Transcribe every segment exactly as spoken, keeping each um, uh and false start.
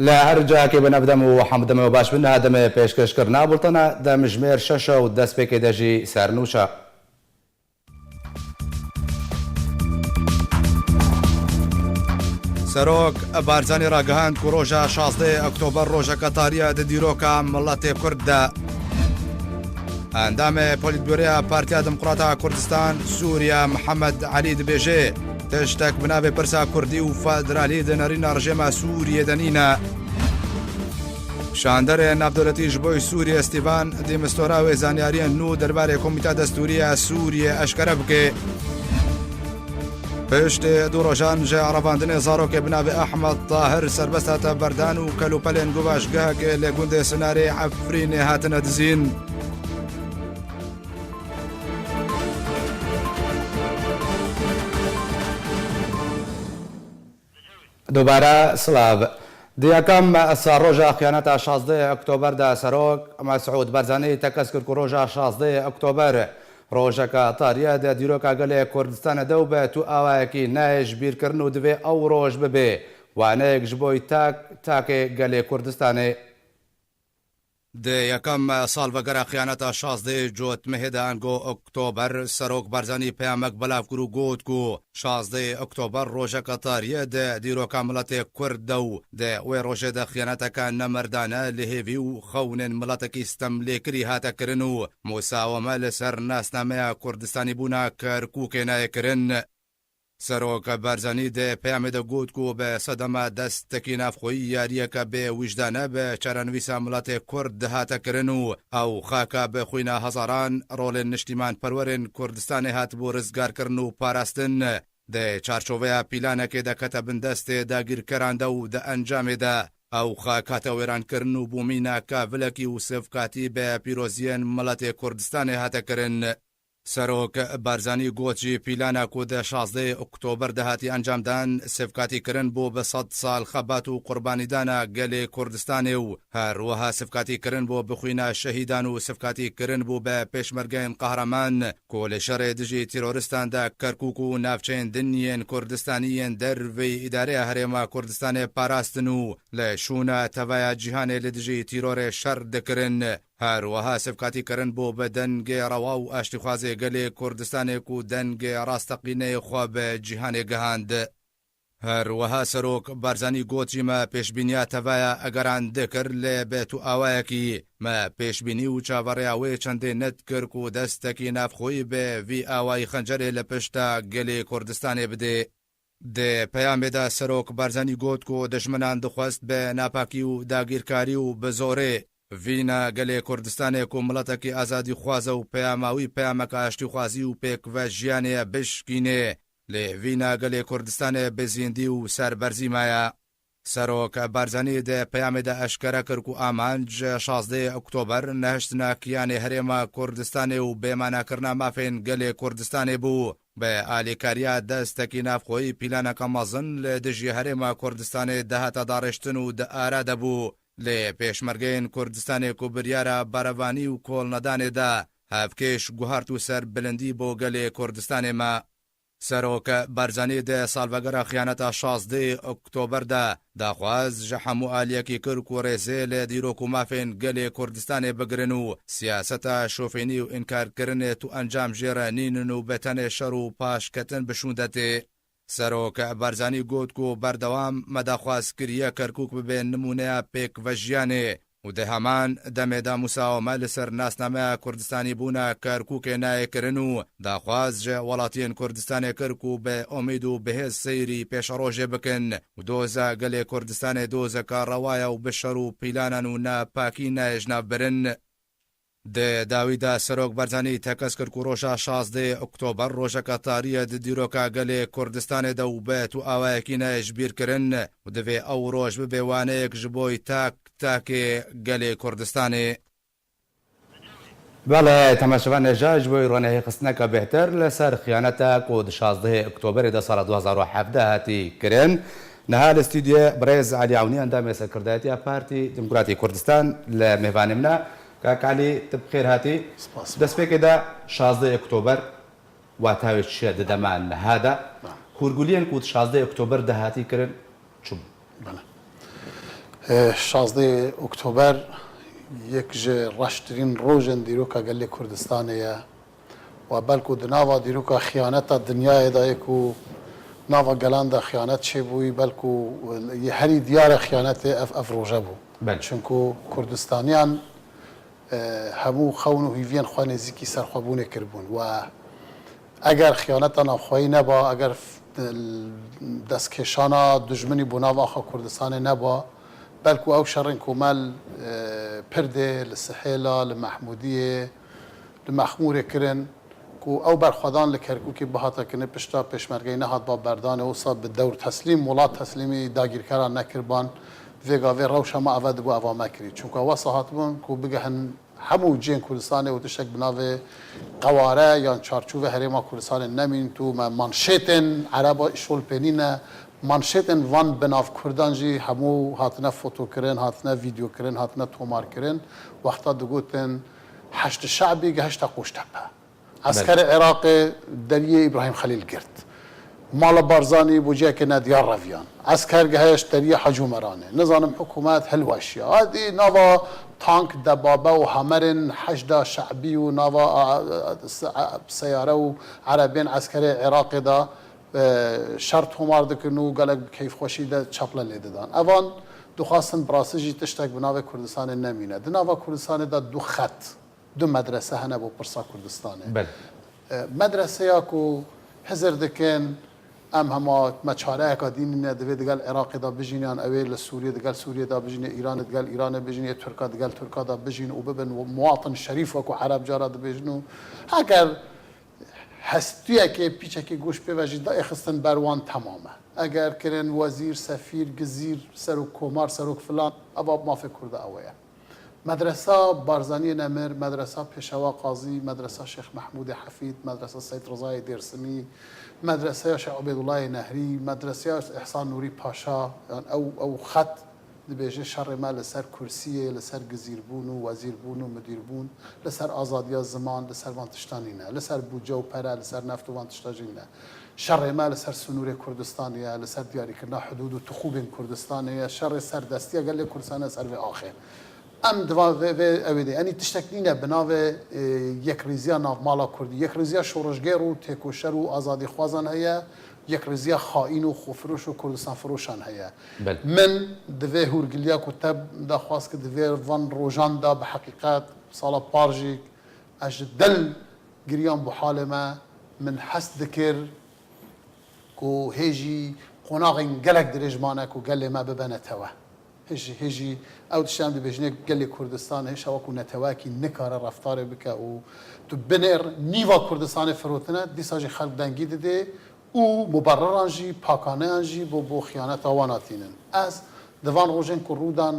Li her cihekê bi navdem û hemdemê baş bin, niha demê pêşkêşkirina bultena demjimêr şeş û destpêkê de jî sernûşa. Serok Barzanî ragihand ku roja şazdeh Oktober rojeke tarî ye di dîroka miletê Kurd de. Endamê Polîtbûroya Partiya Demokrata Kurdistan Sûriye Mihemed Elî dibêje, tiştek bi navê pirsa Kurdî û federalî di nerîna rejêma Sûriyê de nîne. Şanderê navdewletî ji bo Sûriyê Stîvan de Mistura wê zanyariyên nû derbarê Komîta Destûrî ya Sûriyê eşkere bike. Piştî du rojan ji revandinê zarokê bi navê Ehmed Tahir serbest hate berdan û kelûpelên guvaşgehekê li gundê Sinarê Efrînê hatine dizîn. Dubare silav. Di yekem sal roja xiyaneta şazdeh Oktober de Serok Mesûd Barzanî tekez kir ku roja şazdeh Oktober rojeke tarî ye di dîroka gelê Kurdistanê de û bi tu awayekî nayê ji bîrkirin û divê ew roj bibe waneyek ji bo tak takê gelê Kurdistanê. Di yekem salvegera xiyaneta şazdeh Cotmehê de ango Oktober, Serok Barzanî peyamek belav kir û got ku şazdeh Oktober rojeke tarî ye di dîroka miletê Kurd de û di wê rojê de xiyaneteke nemerdane li hêvî û xewnên miletekî stemlêkirî hate kirin û musaweme li ser nasnameya Kurdistanîbûna Kerkûkê nayê kirin. Serok Barzanî di peyamê de got ku bi sedema destekî navxweyî yariyeke bê wijdane bi çarenivîsa miletê Kurd dihate kirin û ew xaka bi xwîna hezaran rolên niştîmanperwerên Kurdistanê hatibû rizgarkirin û parastin, di çarçoveya pîlanekê de kete bin destê dagîrkeran de û di encamê de ew xak hate wêrankirin û bû mîna kavilekî û sivkatî bi pîroziyên miletê Kurdistanê hate kirin. Serok Barzanî got jî pîlana ku di şazdeh Oktober de hatî encamdan, sivkatîkirin bû bi sed sal xebat û qurbanîdana gelê Kurdistanê û her wiha sivkatîkirin bû bi xwîna şehîdan û sivkatîkirin bû bi pêşmergeyên qehreman ku li şerê dijî terorîstan de Kerkûk û navçeyên din yên Kurdistanî yên derveyî îdareya Herêma Kurdistanê parastin û li şûna tevaya cîhanê li dijî terorê şer dikirin. Her wiha sivkatî kirin bû bi dengê rewa û aştîxwazê gelê Kurdistanê ku dengê rasteqîneyê xwe bi cîhanê gihand. Her wiha Serok Barzanî got jî me pêşbîniya tevaya egeran dikir, lê bi tu awayekî me pêşbînî û çaverêya wê çendê nedikir ku destekî navxweyî bi vî awayî xencerê li pişta gelê Kurdistanê bidê. Di peyamê de Serok Barzanî got ku dijminan dixwest bi napakî û dagîrkarî û bi zorê vîna gelê Kurdistanê ku miletekî azadîxwaz e û peyama wî peyameke aştîxwazî û pêkvejiyanê ye bişkînê, lê vîna gelê Kurdistanê bi zîndî û serberzî maye. Serok Barzanî di peyamê de eşkere kir ku amanc şazdeh Oktober nehiştina kiyanê Herêma Kurdistanê û bêmanakirina mafên gelê Kurdistanê bû. Bi alîkariya destekî navxweyî pîlaneke mezin li dijî Herêma Kurdistanê dihate darêştin û di ara de bû. Lê pêşmergeyên Kurdistanê ku biryara berevanî û kolnedanê da hevkêş guhart û serbilindî bo gelê Kurdistanê me. Serok Barzanî di salvegera xiyaneta şazdeh Oktober de daxwaz ji hemû aliyekî kir ku rêzê li dîrok û mafên gelê Kurdistanê bigirin û siyaseta şofênî û înkarkirinê tu encam jê re nînin û bi tenê şer û paşketin bi şûnde tê. Serok Barzanî got ku berdewam me daxwaz kiriye Kerkûk bibe nimûneya pêkvejiyanê û di heman demê de musaweme li ser nasnameya Kurdistanîbûna Kerkûkê nayê kirin û daxwaz ji welatiyên Kurdistanê kir ku bi umîd û bi hêz seyrî pêşerojê bikin û doza gelê Kurdistanê dozeke rewa ye û bi şer û pîlanan û napakî nayê ji nav birin. Di dawî de Serok Barzanî tekez kir ku roja şazdeh Oktober rojeke tarî ye di dîroka gelê Kurdistanê de û bi tu awayekî nayê ji bîr kirin û divê ew roj bibe waneyek ji bo tak takê gelê Kurdistanê. Belê, temaşevanê, ji bo ronehêxistineke bêhtir li ser xiyaneta ku di şazdehê Oktoberê de sala du hazar û hevdeh hatî kirin. Niha li stûdyoyê birêz Elî Ewnî, endamê Serkirdayetiya Partî Demokratî Kurdistan, li mêvanê min e. Kak Elî, tu bi xêr hatî. Spas. Destpêkê de şazdeh Oktober wata wê çi ye di dema niha de? Belê. Hûrguliyên ku di şazdeh Oktober de hatî kirin çi bû? Belê. Şazdeh Oktober yek ji reştirîn rojên dîroka gelê Kurdistanê ye. Wa belku di nava dîroka xiyaneta dinyayê de ye ku nava gelan de xiyanet çêbûyî, belku yê herî diyar e xiyanetê ev, ev roje bû. Belê. Çunku Kurdistaniyan, e, hemû xewn û hîviyên xwe nêzîkî ser xwe bûnê kiribûn. We eger xiyaneta navxweyî neba, eger f-, dil-, destkêşana dijminî bo nav axa Kurdistanê neba, belku ew şerên ku me li, e, Pirdê, li Sihêla, li Mehmûdiyê, li Mexmûrê kirin, ku ew berxwedan li Kerkûkê bihata kirin, pişta pêşmergeyî nehatba berdanê, wisa bi dewr teslîm, welat teslîmî dagîrkeran nekiriban, vê gavê rewşa me eve dibû eva me kirî. Çunka wesa hatibûn ku bigehin hemû cihên Kurdistanê û tiştek bi navê qeware yan çarçûve Herêma Kurdistanê nemîn, tu me manşêtên ereba îşol pênîne, manşêtên van binavkurdan jî hemû hatine fotokirin, hatine vîdyokirin, hatine tomarkirin. Wexta digotin, Heşd Şe'bî gehişte Qoştepe. Eskerê Iraqê deriyê Îbrahîm Xelîl girt. Mala Barzanî bo cihekê nediyar reviyan. Esker gehişt deriyê Hecî Omeranê. Nizanim hikûmet hilweşiya. Hadî nava tank, debabe û hamerên Heşda Şe'bî û nava, a, a, se-, a, seyare û erebên eskerê Iraqê de, e, şer tomar dikin û gelek bi keyfxweşî de çaple lê didan. Evan dixwastin bi rastî jî tiştek bi navê Kurdistanê nemîne. Di nava Kurdistanê de du xet, du medrese hene bo pirsa Kurdistanê. Belê. E, medreseya ku hizir dikin, em hema me çareyeka dî nîne, divê digel Iraqê de bijîn, yan ew ê li Sûriyê digel Sûriyê de bijînê, Îranê digel Îranê bijînê, Tirka digel Tirka de bijîn û bibin muwatin şerîf wekû Ereb cara dibêjin û heger hestiyekê, pîçekê goş pê ve jî daê xistin ber wan, temam e. Eger kirin wezîr, sefîr, gizîr, serok komar, serok filan, eva bi mafê Kurda ew e. Medresa Barzaniyê Nemir, Medresa Pêşewa Qazî, Medresa Şêx Mehmûdê Hefîd, Medresa Seyd Rizayê Dêrsimî, Medreseya Şêx Ubeydullahê Nehrî, Medreseya Îhsan Nûrî Paşa, yan ew, ew xet dibêje şerê me li ser kursiyê, li ser gizîrbûn û wezîrbûn û midîrbûn, li ser azadiya ziman, li ser van tişta nîne, li ser bûdce û pere, li ser neft û van tişta jî nîne. Şerê me li ser sinûrê Kurdistanê ye, li ser diyarîkirina hidûd û tixûbên Kurdistanê ye, şerê serdestiya gelê Kurdistanê ser vê axê. Em di va vê, vê ew ê de, yanî tiştek nîne bi navê, e, yekrêziya navmala Kurdî. Yekrêziya şoreşger û têkoşer û azadîxwazan heye, yekrêziya xaîn û xwefiroş û Kurdistanfiroşan heye. Belê. Min di vê hûrgiliya ku te daxwaz kir, di vê van rojan de bi heqîqet sala par jî ez ji dil giriyam bo halê me, min hest dikir ku hê jî qonaxên gelek dirêj mane ku gelê me bibene tewe. Hê jî, hê jî ew tişt em dibêjinê gelê Kurdistan hêşa wekû netewekî nikare reftarê bike û tu binêr nîva Kurdistanê firotine, dîsa jî xelk dengî didê û muberriran jî, pakaneyan jî bo, bo xiyaneta wan a tînin. Ez di van rojên ku rû dan,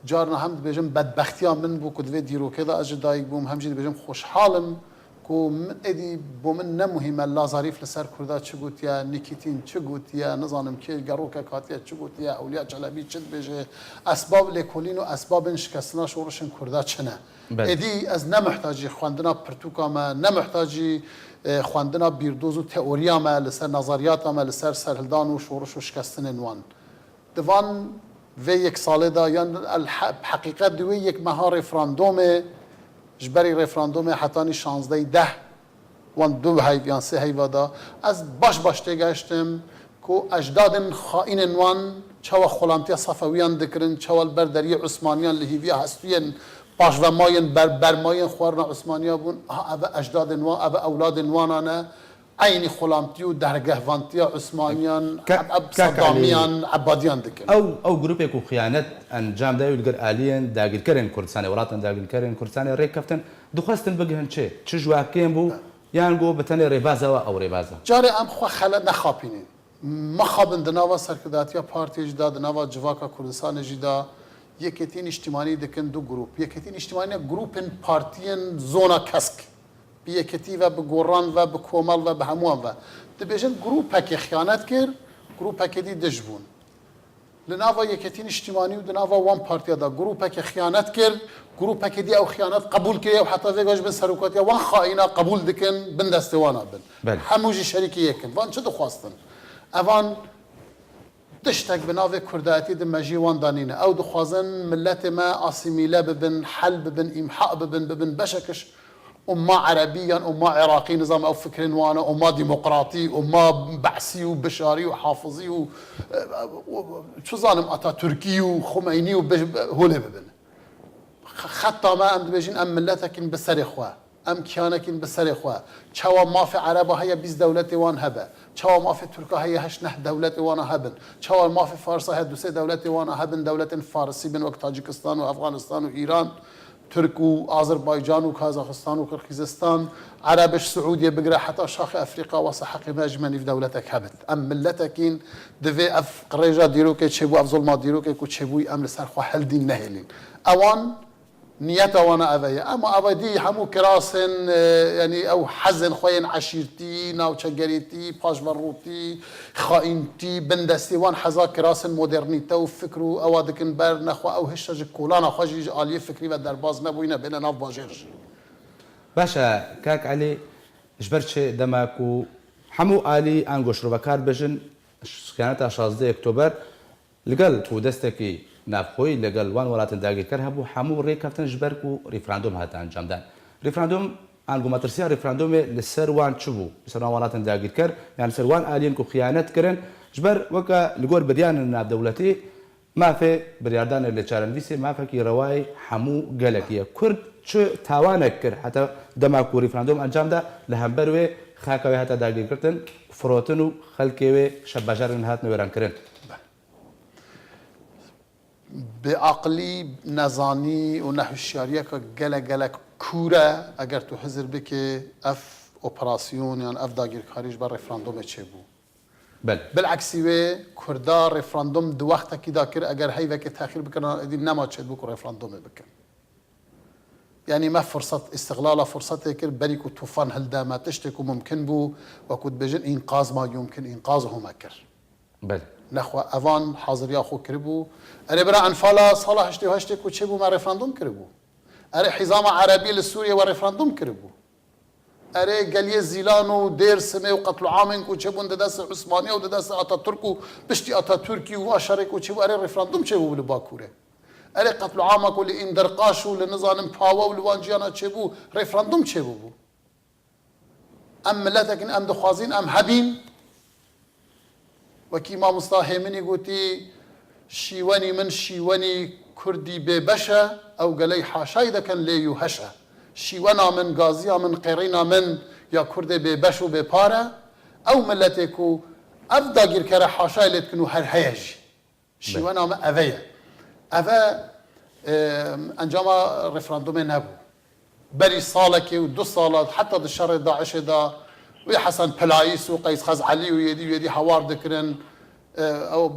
carna hem dibêjim bedbextiya min bû ku di vê dîrokê de ez ji dayik bûm, hem jî dibêjim xweşhal im ku min êdî bo min ne muhîm e La Zarîf li ser Kurda çi gotiye, Nîkîtîn çi gotiye, nizanim kê gerokek hatiye çi gotiye, Ewliya Çelebî çi dibêje, esbab lêkolîn û esbabên şikestina şorişên Kurda çi ne. Belê. Êdî ez ne muhtacî xwendina pirtûka me, ne muhtacî, e, xwendina bîrdoz û teoriya me li ser nazariyata me li ser serhildan û şoriş û şikestinên wan. Di van vê yek salê de, yan el he-, bi heqîqet di wê yek meha referandomê, ji berî referandomê hetanî şazdehî deh, wan du heyv yan sê heyva de, ez baş baş têgehiştim ku ecdadên xaînên wan çawa xulamtiya Sefewiyan dikirin, çawa li ber deriyê Usmaniyan li hîviya hestiyên paşvemayên ber-, bermayên xwarina Usmaniya bûn. Aha, eve ecdadên wan, eve ewladên wana ne. Eynî xulamtî û dergehvantiya Usmaniyan, Ke-, Eb-, Eb-, Kak Elî, Sedamiyan, Ebadiyan dikin. Ew, ew grûpê ku xiyanet encam daye û li gel aliyên dagirkerên Kurdistanê, welatên dagirkerên Kurdistanê rêkeftin, dixwestin bigihin çi? Çi ji we kêm bû? Yan ku bi tenê rêbaza we ew rêbaz e? Carê em xwe xelet nexapînin. Mexabin di nava serkirdatiya partiyê jî de, di nava civaka Kurdistanê jî de, Yekêtî Nîştîmanî dikin du grûp. Yekêtî Nîştîmanî ne, grûpên partiyên zona kesk. Bi yeketî ve, bi goran ve, bi komal ve, bi hemûyan ve. Dibêjin grûpekê xiyanet kir, grûpekê dî dij bûn. Li nava Yeketî Nîştîmanî û di nava wan partiya de grûpekê xiyanet kir, grûpekê dî ew xiyanet qebûl kiriye û heta vêga ji bin serokatiya wan xaîna qebûl dikin, bin destê wan a bin. Belê. Hemû jî şerîkî yek in. Van çi dixwastin? Evan Tiştek bi navê Kurdayetî di mejî wan de nîne. Ew dixwazin miletê me asîmîle bibin, hel bibin, îmha bibin, bibin beşek ji umma erebî yan umma iraqî, nizam ew fikrên wan e, umma demokratî, umma Be'sî û Bişarî û Hafizî û, e, û, çi zanim, Ataturkî û Xumeynî û bi-, bi-, holê bibin. Xeta me, em dibêjin, em miletekîn bi serê xwe. Em kiyanekîn bi serê xwe. Çawa mafê Ereba heye bîst dewletê wan hebe? Çawa mafê Tirka heye heşt neh dewletê wana hebin? Çawa mafê Farsa heye du sê dewletê wana hebin, dewletên Farisî bin wek Tacikistan û Efxanistan û Îran, Tirk û Azerbaycan û Kazaxistan û Qirxîzistan, Ereb ji Siûdiyê bigire heta Şaxê Efrîqa, wesa heqê me ji me nîv dewletek hebin. Em miletekîn, divê ev qirêja dîrokê çêbû, ev zulma dîrokê ku çêbûyî, em li ser xwe hildîn nehêlîn. Ewan Niyeta wana eve ye. Ema eve dî hemû kirasên, e, yanî ew hezên xwe yên eşîrtî, navçegerîtî, paşverûtî, xaîntî, bindestî, wan heza kirasên modernîte û fikr û ewa dikin ber nexwe, ew hişta ji kolana xwe jî ji aliyê fikrî ve derbaz nebûyîne, bêne nav bajêr jî. Baş e, kak Elî, ji ber çi dema ku hemû alî ango şirove kar bêjin, xiyaneta şazdeh Oktober, Li gel ku destekî navxweyî li gel wan welatên dagîrker hebû, hemû rê keftin ji ber ku referandûm hate encamdan. Referandûm, ango metirsiya referandûmê li ser wan çi bû? Li ser wan welatên dagîrker, yan li ser wan aliyên ku xiyanet kirin, ji ber weke li gor biryarên navdewletî, mafê biryardanê li çarenivîsê mafekî rewayê hemû gelekî ye. Kurd çi tawanek kir heta dema ku referandûm encam da, li hember wê xaka wê hate dagîrkirtin, firotin û xelkê wê şev bajarên hatine wêrankirin? Bêaqilî, nezanî û nehişyariyeke gelek gelek kûr e. Eger tu hizir bikê, ev operasyon yan ev dagirkarî ji ber referandumê çêbû. Belê. Bileksî wê Kurda referandum di wextekî de kir, eger heyvekê texîr bikirin, êdî nema çêdibû ku referandumê bikin. Yanî me firsat, îstixlala firsetê kir, berî ku tufan hilde me, tiştê ku mumkin bû, wekû dibêjin, înqaz ma yumkin înqazhu me kir. Belê. Nexwe evan haziriya xwe kiribû. Erê bira, enfala sala heştê û heştê ku çêbû, me referandum kiribû. Erê hîzama erebî li Sûriyê we referandum kiribû. Erê geliyê Zîlan û Dêrsimê û qetluamên ku çêbûn di destê Usmaniye û di destê Ataturk û piştî Ataturkî û va şerê ku çêbû, erê referandum çêbû li Bakurê. Erê qetluama ku li Îndirqaş û li nizanim Pawe û li wan ciyana çêbû, referandum çêbûbû. Em miletek in, em dixwazin em hebîn. Wekî mamosta Hêminî gotî, şîwenî min şîwenî kurdî bêbeş e, ew geley haşayî dekin lê yû heş e. Şîwena min, gaziya min, qêrîna min ya kurdê bêbeş û bêpar e. Ew miletê ku ev dagîrkere haşayê lê dikin û her heye jî. Şîwena me eve ye. Eve, e, encama referandumê nebû. Berî salekê û du sala heta di şerê DAIŞê de wê Hesen Pilayîs û Qeys Xezelî û yêdî û yêdî hawar dikirin. E, ew,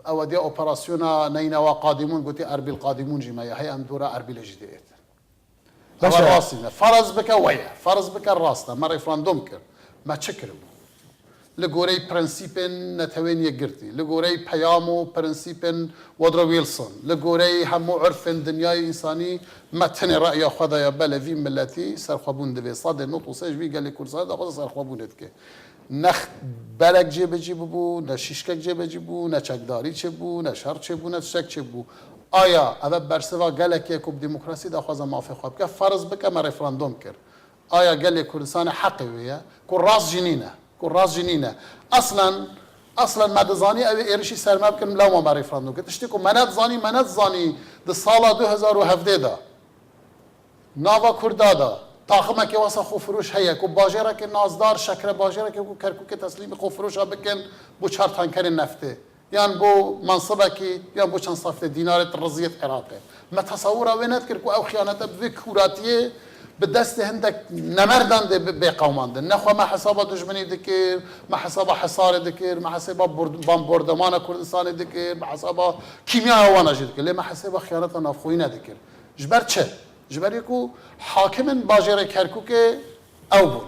ew diya operasyona Neynewa Qadîmûn gotî Erbîl Qadîmûn jî me ye. Hey em dora Erbîlê jî dê êtin. Baş e. Ew rastî ne. Ferz bike we ye. Ferz bike rast e. Me referandum kir. Me çi kiribû? Li goreyî prensîpên Netewên Yekgirtî, li goreyî peyam û prensîpên Woodrow Wilson, li goreyî hemû urfên dinyayê însanî, me tenê reya xwe daye belê vî miletî serxwebûn divê. Sedê nod û sê ji vî gelê Kurdistanê daxwaza serxwebûnê dike. Ne x-, berek cêbecî bûbû, ne şîşkek cêbecî bû, ne çekdarî çêbû, ne şer çêbû, ne tiştek çêbû. Aya eve bersiva gelekê ku bi demokrasî daxwaza mafê xwe bike, ferz bike me referandum kir. Aya gelê Kurdistanê heqê wê ye, ku rast jî nîne, ku rast jî nîne. Aslen, aslen me dizanî ew ê êrişî ser me bikin, lewma me referandum kir. Tiştê ku me nedizanî, me nedizanî di sala du hezar û hevdeh de nava Kurda de taximeke wesa xwefiroş heye ku bajêrekê nazdar, şekre bajêrekê ku Kerkûkê teslîmî xwefiroşa bikin bo çar tankerên neftê, yan bo mensibekî, yan bo çend sefrê dînarê, tu riziyet Iraqê. Me tesewura wê nedikir ku ew xiyanete bi vê kûratiyê bi destê hindek nemerdan dê bi-, bê qewmandin. Nexwe me hesaba dijminî dikir, me hesaba Hesarê dikir, me hesaba bord-, bombardemana Kurdistanê dikir, me hesaba kîmyaya wana jî dikir. Lê me hesaba xiyaneta navxweyî nedikir. Ji ber çi? Ji ber ku hakimên bajêrê Kerkûkê ew bûn.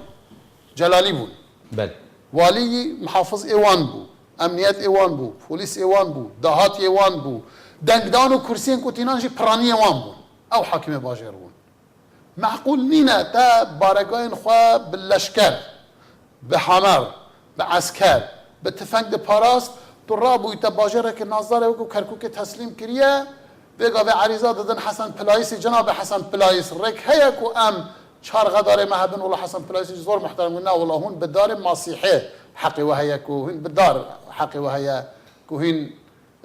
Celalî bûn. Belê. Walî muhafiz ê wan bû. Emniyet ê wan bû. Polîs ê wan bû. Dahatiyê wan bû. Dengdan û kursiyên ku tînan jî piraniyê wan bûn. Ew hakimê bajêr bûn. Meqûl nîne te baregayên xwe bi leşker, bi hamer, bi esker, bi tifeng diparast, Tu rabûyî te bajareke nazdar e wekî Kerkûkê teslîm kiriye, vê gavê erîza didin Hesen Pilayîsî, cenabê Hesen Pilayîs, rêk heye ku em çar xedarê me hebin, wela Hesen Pilayîsî zor muhterem, na wela hûn bi darê Masîhê heqê we heye ku hûn bi dar heqê we heye ku hûn,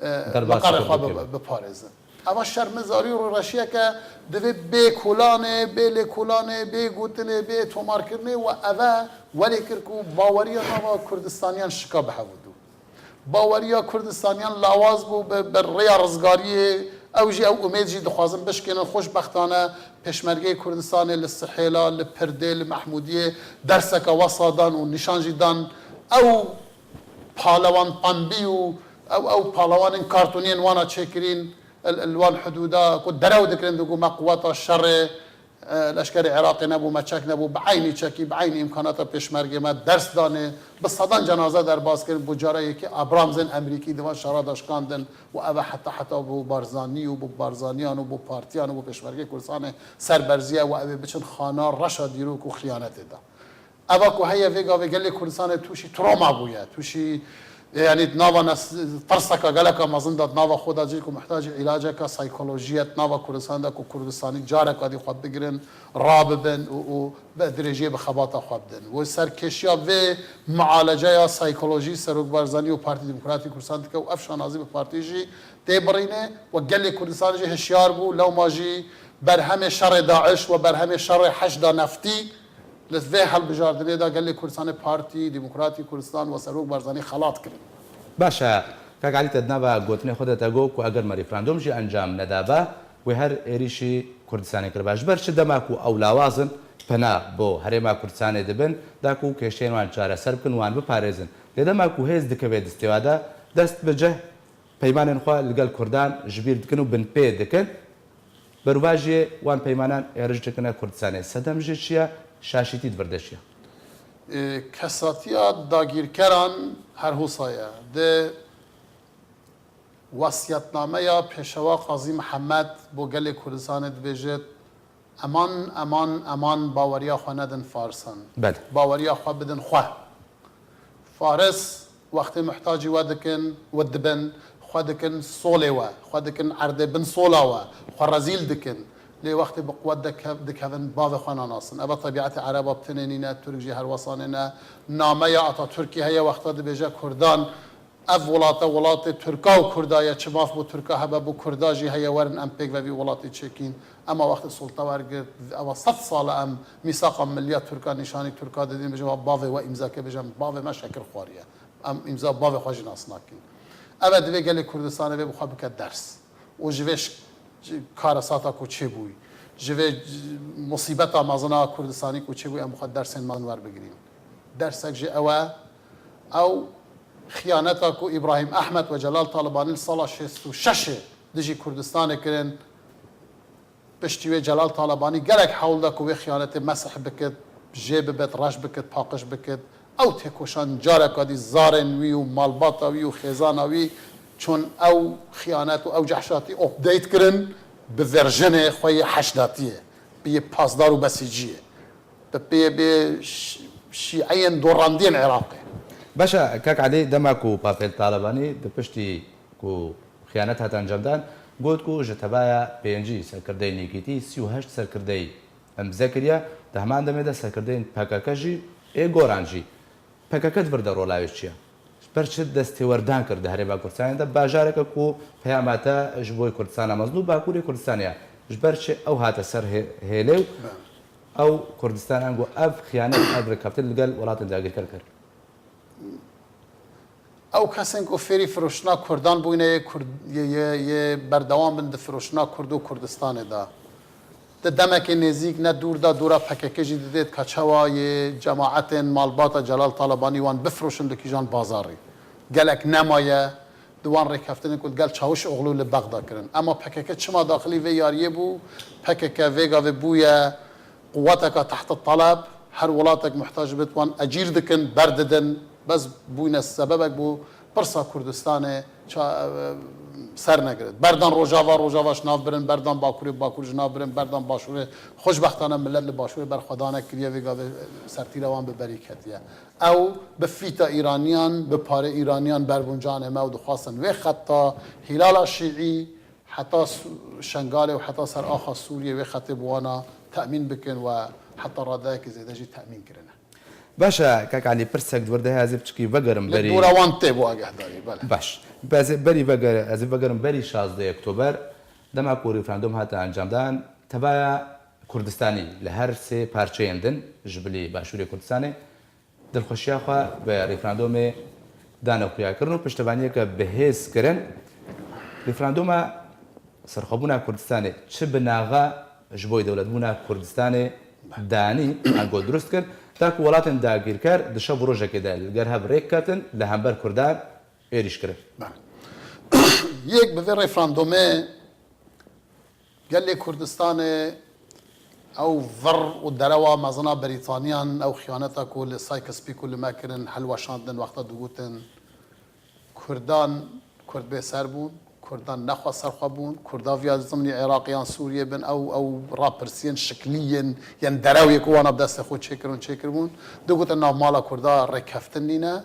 e, Derbasî meqerê xwe Kerkûkê bi-, be. biparêzin. Eva şermezarî û rûreşiyeke divê bê kolanê, bê lêkolanê, bê gotinê, bê tomarkirinê we eve welê kir ku baweriya nava Kurdistaniyan şika bi hev û dû. Baweriya Kurdistaniyan lawaz bû bi, bi rêya rizgariyê. Ew jî, ew umêd jî dixwazin bişkênin. Xoşbextane Pêşmergeyê Kurdistanê li Sihêla, li Pirdê, li Mehmûdiyê derseke wesa dan û nîşan jî dan. Ew palewan pembî û ew, ew palewanên kartoniyên wana çêkirîn, li, li wan hidûda ku derew dikirin, digo me quweta şerê, e, leşkerê Iraqê nebû, me çek nebû, bi eynî çekî, bi eynî îmkanata pêşmergê me ders danê, bi sedan cenaze derbas kirin, bû cara yekê Abramsên Emerîkî di van şera de şikandin û ev e heta heta bû Barzanî û bû Barzaniyan û bû partiyan û bû pêşmergê Kurdistanê ser berziye û ew ê biçin xana reşa dîrok û xiyanetê de. Eva ku heye vê gavê gelê Kurdistanê tûşî trauma bûye, tûşî, yanî di nava nes-, tirseka geleka mezin de di nava xwe de cî ku muhtacî îlaceka saykolojî ye, di nava Kurdistanê de ku Kurdistanî careka dî xwe bigirin, rabibin û, û bi dirêjiyê bi xebata xwe bidin. Û serkêşiya vê mualeceya saykolojî Serok Barzanî û Partî Demokratî Kurdistan dike û ev şanazî bi partî jî tê birîne. Û gelê Kurdistanê jî hişyar bû, lewma jî berhemê şerê DAIŞ û berhemê şerê Heşda Neftî li vê hilbijardinê de gelê Kurdistanê Partî Demokratî Kurdistan û Serok Barzanî xelat kirin. Baş e, kak Elî, te di nava gotinê xwe de te got ku eger me referandûm jî encam nedabe, wê her êrîşî Kurdistanê kiriba. Ji ber çi dema ku ew lawaz in pena bo Herêma Kurdistanê dibin, da ku kêşeyên wan çareser bikin, wan biparêzin. Lê dema ku hêz dikeve destê wa de, dest bi cih peymanên xwe li gel Kurdan ji bîr dikin û binpê dikin. Bervajiyê wan peymanan êrîş dikine Kurdistanê. Sedem jê çi ye? Şaşîtî di vir de çi ye? Ê, kesatiya dagîrkeran her hosa ye. Di wesiyetnameya Pêşewa Qazî Mihemed bo gelê Kurdistanê dibêjit, eman, eman, eman baweriya xwe nedin Farisan. Belê. Baweriya xwe bidin xwe. Faris wextê muhtacî we dikin, we dibin, xwe dikin solê we, xwe dikin erdê bin sola we, xwe rezîl dikin. Lê wextê bi quwet de kev-, dikevin, bavê xwe nanasin. Eva tebietê Ereba bi tinê nîne, Tirk jî her wesa nîne. Nameya Atatürkî heye, wexta dibêje Kurdan, ev welate welatê Tirka û Kurda ye, çi maf bo Tirka hebe, bo Kurda jî heye, werin em pêk ve vî welatê çêkîn. Ema wextê sulta wergirt, eva sed sal e em mîsaqa milliya Tirka nîşanî Tirka didin, bêjin, "Wa bavê we îmza ke", bêjin, "Bavê me şekir xwariye." Em îmza bavê xwe jî nas nakin. Ev e divê gelê Kurdistanê vê bi xwe bike ders. Û ji vê ş-, ş-, karesata ku çêbûyî, ji vê, ş-, musîbeta mezina Kurdistanî ku çêbûyî, em bi xwe dersên mezin werbigirîn. Dersek jî ew e, ew xiyaneta ku Îbrahîm Ehmed ve Celal Talibanî li sala şêst û şeş dijî Kurdistanê kirin, piştî wê Celal Talebanî gelek hewl da ku wê xiyanetê mesih bikit, jê bibit, reş bikit, paqij bikit. Ew têkoşan careka dî zarên wî û malbata wî û xêzana wî çûn ew xiyanet û ew cehşatî update kirin bi verjinê xwe yê heşdatiyê, bi yê pasdar û besîciyê, bi pê bê şi-, şîeyên dorandiyên Iraqê. Baş e, kak Elî, dema ku Pavel Talebanî di piştî ku xiyanet hate encamdan, got ku ji tevaya pêncî serkirdeyên Yekîtî sî û heşt serkirdeyî îmze kiriye, di heman demê de serkirdeyên P K K jî ê goran jî. P K K di vir de rola wê çi ye? Ji ber çi destêwerdan kir di Herêma Kurdistanê de, bajareke ku peyama te ji bo Kurdistana mezin û Bakurê Kurdistanê ye? Ji ber çi ew hate ser hê-, hêlê û ew Kurdistan, ango ev xiyanet, ev rêkeftin li gel welatên dagirker kir? Ew kesên ku fêrî firoştina Kurdan bûyne yê Kurd-, yê, yê, yê berdewam bin di firoştina Kurd û Kurdistanê de. Di demekê nêzîk ne dûr de dûra P K K jî didêt ka çawa yê cemaetên malbata Celal Talebanî wan bifiroşin di kîjan bazarî. Gelek nemaye di wan rêkeftinên ku digel Çawuşoglû li Bexda kirin. Ema P K K çima daxilî vê yariyê bû? P K K vê gavê bûye quweteka tehte taleb, her welatek muhtac bit, wan ecîr dikin, berdidin. Bes bûyne sebebek bû pirsa Kurdistanê ça-, ser negirin. Berdan Rojava, Rojava ji nav birin, berdan Bakurê, Bakur ji nav birin, berdan Başûrê. Xweşbextane millet li Başûrê berxwedanek kiriye, vê gavê sertîra wan bi berî ketiye. Ew bi fîta Îraniyan, bi parê Îraniyan berbûn canê me û dixwastin vê xeta Hîlala Şîî heta Su-, Şengalê û heta ser axa Sûriyê vê xetê bi wana temîn bikin we heta radeyekî zêde jî temîn kirine. Baş e, kak Elî, pirsek di wir de heye, ez ê piçikî vegerim Li berî. Dora wan tê bo agahdarî, bele. Baş. Ez ê berî veger-, ez ê vegerim berî şazdeh Oktober, dema ku referandum hate encamdan, tevaya Kurdistanî li her sê parçeyên din, ji bilî Başûrê Kurdistanê, dilxweşiya xwe bi referandumê dane xuyakirin û piştevaniyeke bihêz kirin. Referanduma serxwebûna Kurdistanê çi bi naxa ji bo dewletbûna Kurdistanê danî, ango dirust kir, ta ku welatên dagîrker di şev û rojekê de li gel hev rêk ketin, li hember Kurdan êrîş kirin. Bele. Yek bi vê referandumê gelê Kurdistanê ew vir û derewa mezina Brîtaniyan, ew xiyaneta ku li Sykes-Picot li me kirin, helweşandin wexta digotin, Kurdan, Kurd bê ser bûn, Kurdan nexwe serxwe bûn, Kurda viya zimnî Iraq yan Sûriyê bin, ew, ew rapirsiyên şiklî yên, yên derewê ku wana bi destê xwe çêkirin, çêkiribûn. Digotin nav mala Kurda rêkeftin nîne.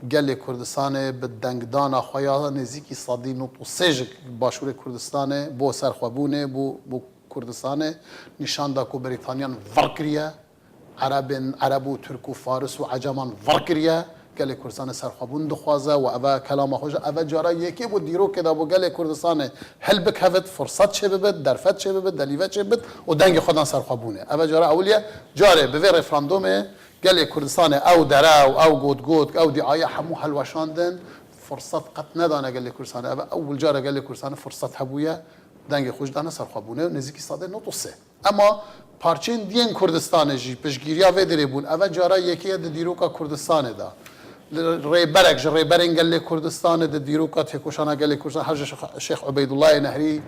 Gelê Kurdistanê bi dengdana xwe ya nêzîkî sedî nod û sê ji Başûrê Kurdistanê bo serxwebûnê, bo, bo Kurdistanê nîşan da ku Brîtaniyan vir kiriye. Erebên, Ereb û Tirk û Faris û Eceman vir kiriye, gelê Kurdistanê serxwebûn dixwaze û eve kelama xwe ji eve cara yekê bo dîrokê de bo gelê Kurdistanê hilbikevit, firsat çêbibit, derfet çêbibit, delîve çêbibit û dengê xwe dan serxwebûnê. Eve cara ewil ye, carê bi vê referandumê gelê Kurdistanê ew dere û ew gotgot, ew dîaye hemû helweşandin, firsat qet nedane gelê Kurdistanê. Eve ewil cara gelê Kurdistanê firsat hebûye, dengê xwe ji dane serxwebûnê û nêzîkî sedê nod û sê. Ema parçeyên diyên Kurdistanê jî piştgiriya vê derê bûn. Eve cara yekê ye di dîroka Kurdistanê de. Li rêberek ji rêberên gelê Kurdistanê di dîroka têkoşana gelê Kurdistanê, her ji Şêx, Şêx Ubeydullahê Nehrî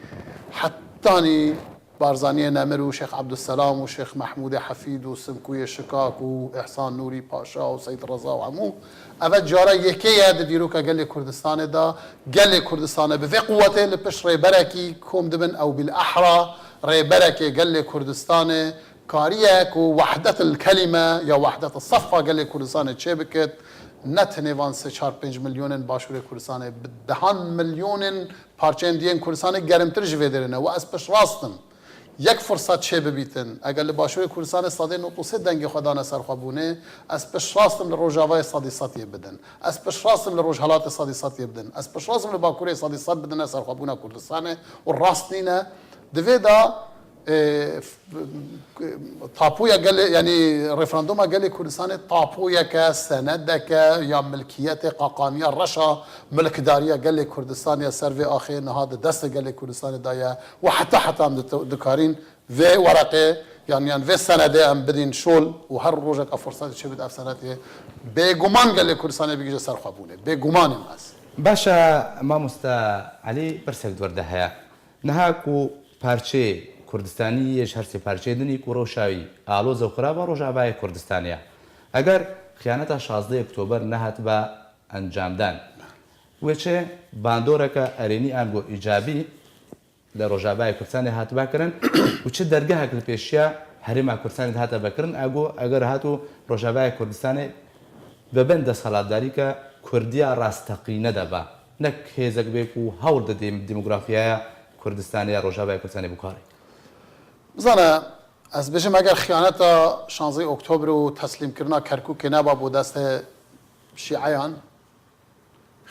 hetanî Barzaniyê Nemir û Şêx Ebdulselam û Şêx Mehmûdê Hefîd û Simkûyê Şikak û Îhsan Nûrî Paşa û Seyîd Reza û hemû. Eve cara yekê ye di dîroka gelê Kurdistanê de. Gelê Kurdistanê bi vê quwetê li pişt rêberekî kom dibin ew bîl ehra. Rêberekê gelê Kurdistanê kariye ku wehdetil kelîme ya wehdetil seffa gelê Kurdistanê çêbikit, ne tenê van sê çar pênc milyonên Başûrê Kurdistanê, bi dehan milyonên parçeyên diyên Kurdistanê gerimtir ji vê derê ne. Û ez piştrast im. Yek firsat çêbibîtin. Eger li Başûrê Kurdistanê sedê nod û sê dengê xwe dane serxwebûnê, ez piştrast im li Rojavayê sedî sed yê bidin. Ez piştrast im li Rojhelatê sedî sed yê bidin. Ez piştrast im li Bakurê sedî sed bidine serxwebûna Kurdistanê û rast nîne. Di vê de, e, f-, tapoya gelê, yanî referanduma gelê Kurdistanê tapoyeke, senedeke ya milkiyetê, qaqaniya reşa milkdariya gelê Kurdistanê ya ser vê axê niha di destê gelê Kurdistanê de ye û heta heta em di-, dikarîn vê wereqê, yan, yan vê senedê em bidîn şol û her rojeka firsatê çêbit ev senedê bêguman gelê Kurdistanê bigihîje serxwebûnê. Bêguman im ez. Baş e, mamoste Elî, pirsek di wir de heye. Niha ku parçeyê Kurdistanî yê ji her sê parçeyê din î ku rewşa wî aloz û xirab e, Rojavayê Kurdistanê ye. Eger xiyaneta şazdeh Oktober nehatiba encamdan, wê çi bandoreke erênî ango îcabî li Rojavayê Kurdistanê hatiba kirin û çi dergehek li pêşiya Herêma Kurdistanê de hate vekirin, ego eger hat û Rojavayê Kurdistanê vebin desthilatdarîke Kurdiya rasteqîne de be, nek hêzek bê ku hewl dide demografiyaya Kurdistanê ya Rojavayê Kurdistanê bikarê? Bizane, ez bêjim, eger xiyaneta şanzehê Oktober û teslîmkirina Kerkûkê neba bo destê şîeyan,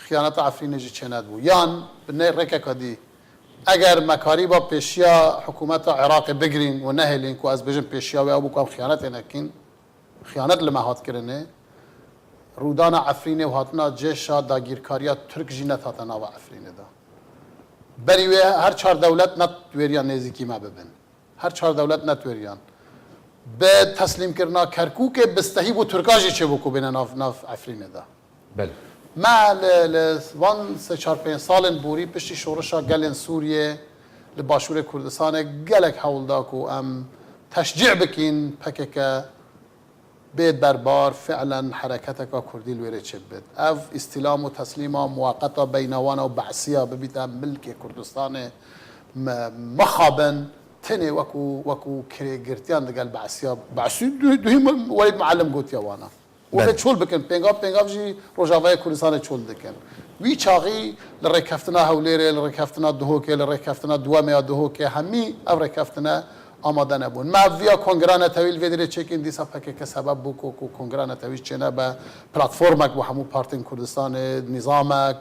xiyaneta Efrînê jî çênedibû. Yan bi ney rêkeka dî, eger me karîba pêşiya hikûmeta Iraqê bigirîn û nehêlîn, ku ez bêjim pêşiya wê ew bû ku em xiyanetê nekîn, xiyanet li me hat kirinê, rûdana Efrînê û hatina cêşa dagîrkariya Tirk jî netate nava Efrînê de. Berî wê her çar dewlet netwêriya nêzîkî me bibin. Her çar dewlet netwêriyan. Bi teslîmkirina Kerkûkê bistehî bû Tirka jî çêbû ku bêne nav, nav Efrînê de. Belê. Me li, li van sê çar pênc salên borî piştî şorişa gelên Sûriyê li Başûrê Kurdistanê gelek hewl da ku em teşcî bikîn P K K bê berbar, fi'len hereketeka kurdî li wêrê çêbibit. Ev îstîlam û teslîma muweqeta beyna wan û Be'siya bibîte milkê Kurdistanê, me-, mixabin, tenê wekû, wekû kirêgirtiyan digel Be'siya, Be'sî duh-, duhî Welîd Muallim gotiye wana. Û vê çol bikin, pêngav, pêngav jî Rojavayê Kurdistanê çol dikin. Wî çaxî li rêkeftina Hewlêrê, li rêkeftina Duhokê, li rêkeftina Duwemê ya Duhokê hemî ev rêkeftine amade nebûn. Me ev viya kongra netewî li vê dirê çêkin, dîsa P K K sebeb bû ku, ku kongra netewî çênebe, platformek bû hemû partên Kurdistanê, nîzamek,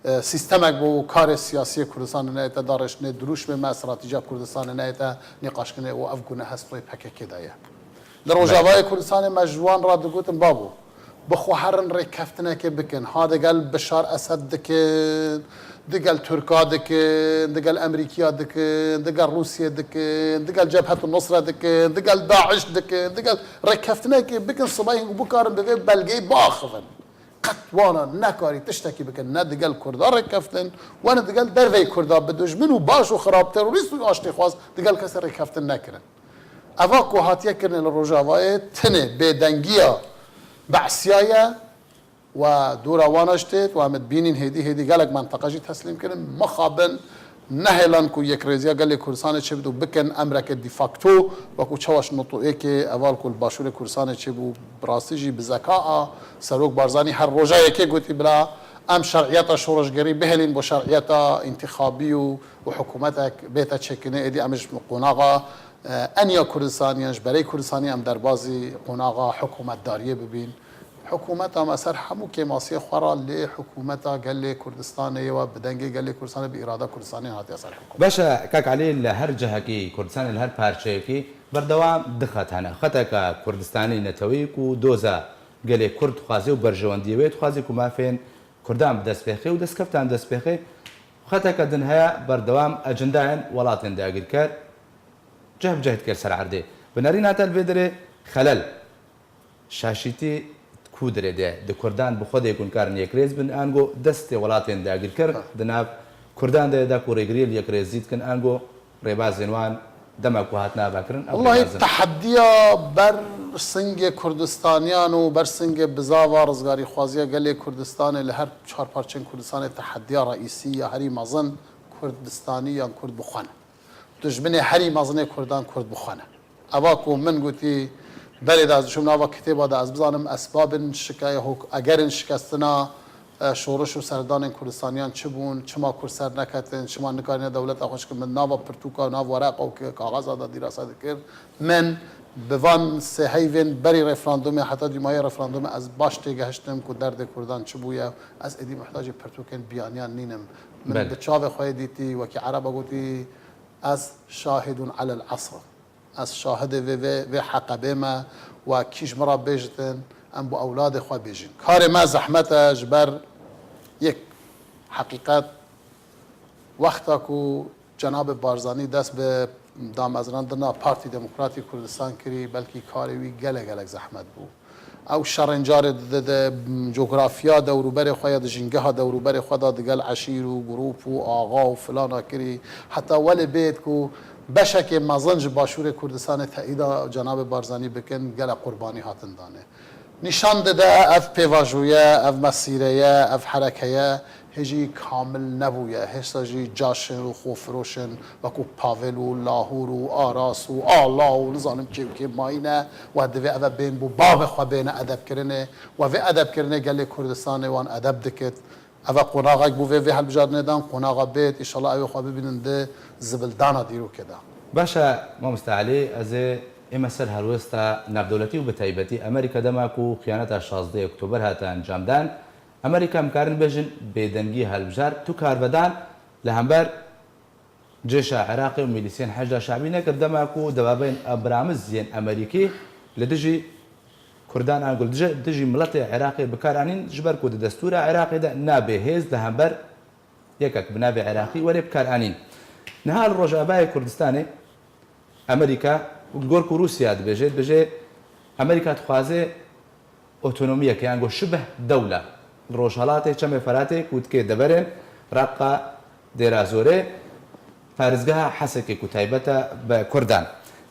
e, sîstemek bû karê siyasiyê Kurdistanê neyête darêştinê, dirûşmê me, stratejiya Kurdistanê neyête nîqaşkirinê û ev gune hestoyê P K K de ye. Li Rojavayê Kurdistanê me ji wan re digotin, babo, bi xwe herin rêkeftinekê bikin. Ha digel Bişar Esed dikin, digel Tirka dikin, digel Emerîkiya dikin, digel Rûsiyê dikin, digel Cebhet Nusre dikin, digel Daiş dikin, digel rêkeftinekê bikin, sibayî hingû bikarin bi vê belgeyê biaxivin. Qet wana nekarî tiştekî bikin, ne digel Kurda rêkeftin, we ne digel derveyî Kurda bi dijmin û baş û xirab, terorîst û aştîxwaz digel kesê rêkeftin nekirin. Eva ku hatiye kirinê li Rojavayê tenê bêdengiya Be'siya ye, we dora wana jî têt, we em dibînîn hêdî hêdî gelek menteqe jî teslîm kirin. Mixabin nehêlan ku yekrêziya gelê Kurdistanê çêbit û bikin emreke de facto, wekû çawa ji notû êkê heval ku li Başûrê Kurdistanê çêbû, bi rastî jî bi zeka a Serok Barzanî her roja yekê gotî, bila em şer'iyeta şoreşgerî bihêlîn bo şer'iyeta întîxabî û, û hikûmetek bête çêkirinê, êdî em ji qonaxa, e, enya Kurdistanê yan ji berê Kurdistanê em derbazî qonaxa hikûmetdariyê bibîn. Hikûmeta me ser hemû kêmasiyê xwe re lê hikûmeta gelê Kurdistanê ye, we bi dengê gelê Kurdistanê, bi îrada Kurdistanê hatiye ser hikûmet. Baş e, kak Elî, li her cihekî Kurdistanê, li her parçeyekî berdewam du xet hene. Xeteke Kurdistanî netewî ku doza gelê Kurd dixwaze û berjewendiyê wê dixwaze ku mafên Kurdan bi dest bêxê û destkeftan dest bêxê. Xeteke din heye berdewam ecendayên welatên dagirker cih bi cih dike li ser erdê. Bi nerîna te li vê derê xelel, şaşîtî ku dirê de di Kurdan bi xwe de ku nikarin yekrêz bin, ango destê welatên dagirker di nav Kurdan de da ku rêgiriyê li yekrêzî dikin, ango rêbazên wan dema ku hatin avakirin, ew Wellahî rêbazin. Tehediya ber singê Kurdistaniyan û ber singê bizava rizgarîxwaziya gelê Kurdistanê li her çar parçên Kurdistanê tehediya reîsî ya herî mezin Kurdistanî yan Kurd bi xwe ne. Dijminê herî mezinê Kurdan Kurd bi xwe ne. Eva ku min gotî berê de ez diçûm nava kitêba de ez bizanim esbabên şike-, hok-, egerên şikestina, e, şoriş û serdanên Kurdistaniyan çi bûn, çima Kurd ser neketin, çima nikarîne dewleta xwe çikin, min nava pirtûka, nav wereqa û ki-, kaxeza de dîrasa dikir. Min bi van sê heyvên berî referandumê heta dûmayê referandumê ez baş têgehiştim ku derdê Kurdan çi bûye. Ez êdî muhtacê pirtûkên biyaniyan nînim. Min Belê. bi çavê xwe yê dîtî, wekî Ereba gotî, Ez şahidun alel asr. Ez şahidê vê, vê, vê heqebê me. We kî ji min re bêjtin, em bo ewladê xwe bêjin. Karê me zehmet e ji ber yek heqîqet. Wexta ku Cenabê Barzanî dest bi damezrandina Partî Demokratî Kurdistan kirî, belkî karê wî gelek, gelek zehmet bû. Ew şerên carê di, di, di cografiya dewrûberê xwe ya, di jîngeha dewrûberê xwe de digel eşîr û grûp û axa û filana kirî. Heta welê bêt ku beşekê mezin ji Başûrê Kurdistanê teyîda Cenabê Barzanî bikin, gelek qurbanî hatin danê. Nîşan dide ev pêvajoye, ev mesîre ye, ev hereke ye. Hê jî kamil nebûye. Hêşta jî caş in û xwefiroş in, wekû Pavel û Lahûr û Aras û Ala û nizanim kê û kê mayîne. We divê eve bên bo bavê xwe bêne edebkirinê. We vê edebkirinê gelê Kurdistanê wan edeb dikit. Eve qonaxek bû vê, vê helbijartinê dan, qonaxa bêt, îşallah ew ê xwe bibînin di zibildana dîrokê de. Baş e, Mamoste Elî, ez ê ême ser helwesta navdewletî û bi taybetî Amerîka dema ku xiyaneta şazdeh Oktober hate encamdan, Amerîka, em karin bêjin, bêdengî helbijar tu karvedan li hember cêşa Iraqê û milîsiyên Heşda Şabî nekir, dema ku debabeyên Abrams yên Amerîkî li dijî Kurdan an ku li dijî, dijî miletê Iraqê bi kar anîn, ji ber ku di destûra Iraqê de nabê hêz li hember yekek bi navê Iraqî were bi kar anîn. Niha li Rojavayê Kurdistanê Amerîka, li gor ku Rûsya dibêje, dibêje Amerîka dixwaze otonomiyeke, yan go şibeh dewle li Rojhelatê Çemê Feratê ku dike deverên Reqqa, Dêra Zorê, parêzgeha Hesekê ku taybet e bi Kurdan.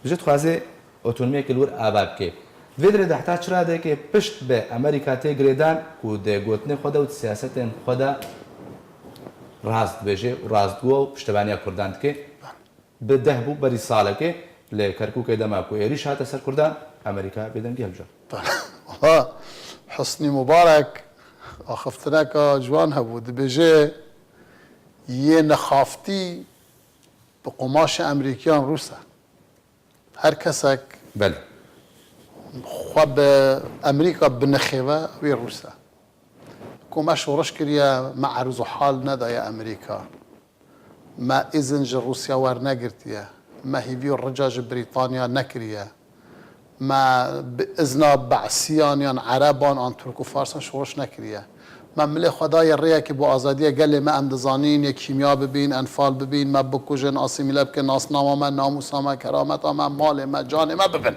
Dibêje dixwaze otonomiyeke li wir ava bike. Vê dirê de heta çi radeyekê pişt bi Amerîka tê girêdan ku di gotinê xwe de û di siyasetên xwe de rast dibêje û rastgo û piştevaniya Kurdan dike. Bi deh bû berî salekê li Kerkûkê dema ku êrîş hate ser Kurdan, Amerîka bêdengî hilbijart. Wala Husnî Mubarek axiftineka ciwan hebû. Dibêje, yê nexaftî bi qumaşê Emerîkiyan rûs e. Her kesek Belê. xwe bi Emerîka binixêve, wê rûs e. Ku me şoriş kiriye, me erz û hal nedaye Emerîka. Me îzin ji Rûsya wernegirtiye. Me hîvî û rica ji Brîtanya nekiriye. Me bi izna Be'siyan yan Ereban an Tirk û Farsan şoriş nekiriye. Me milê xwe daye rêyekê bo azadiya gelê me, em dizanîn yê kîmya bibîn, enfal bibîn, me bikujin, asîmîle bikin, nasnama me, namûsa me, kerameta me, malê me, canê me bibin.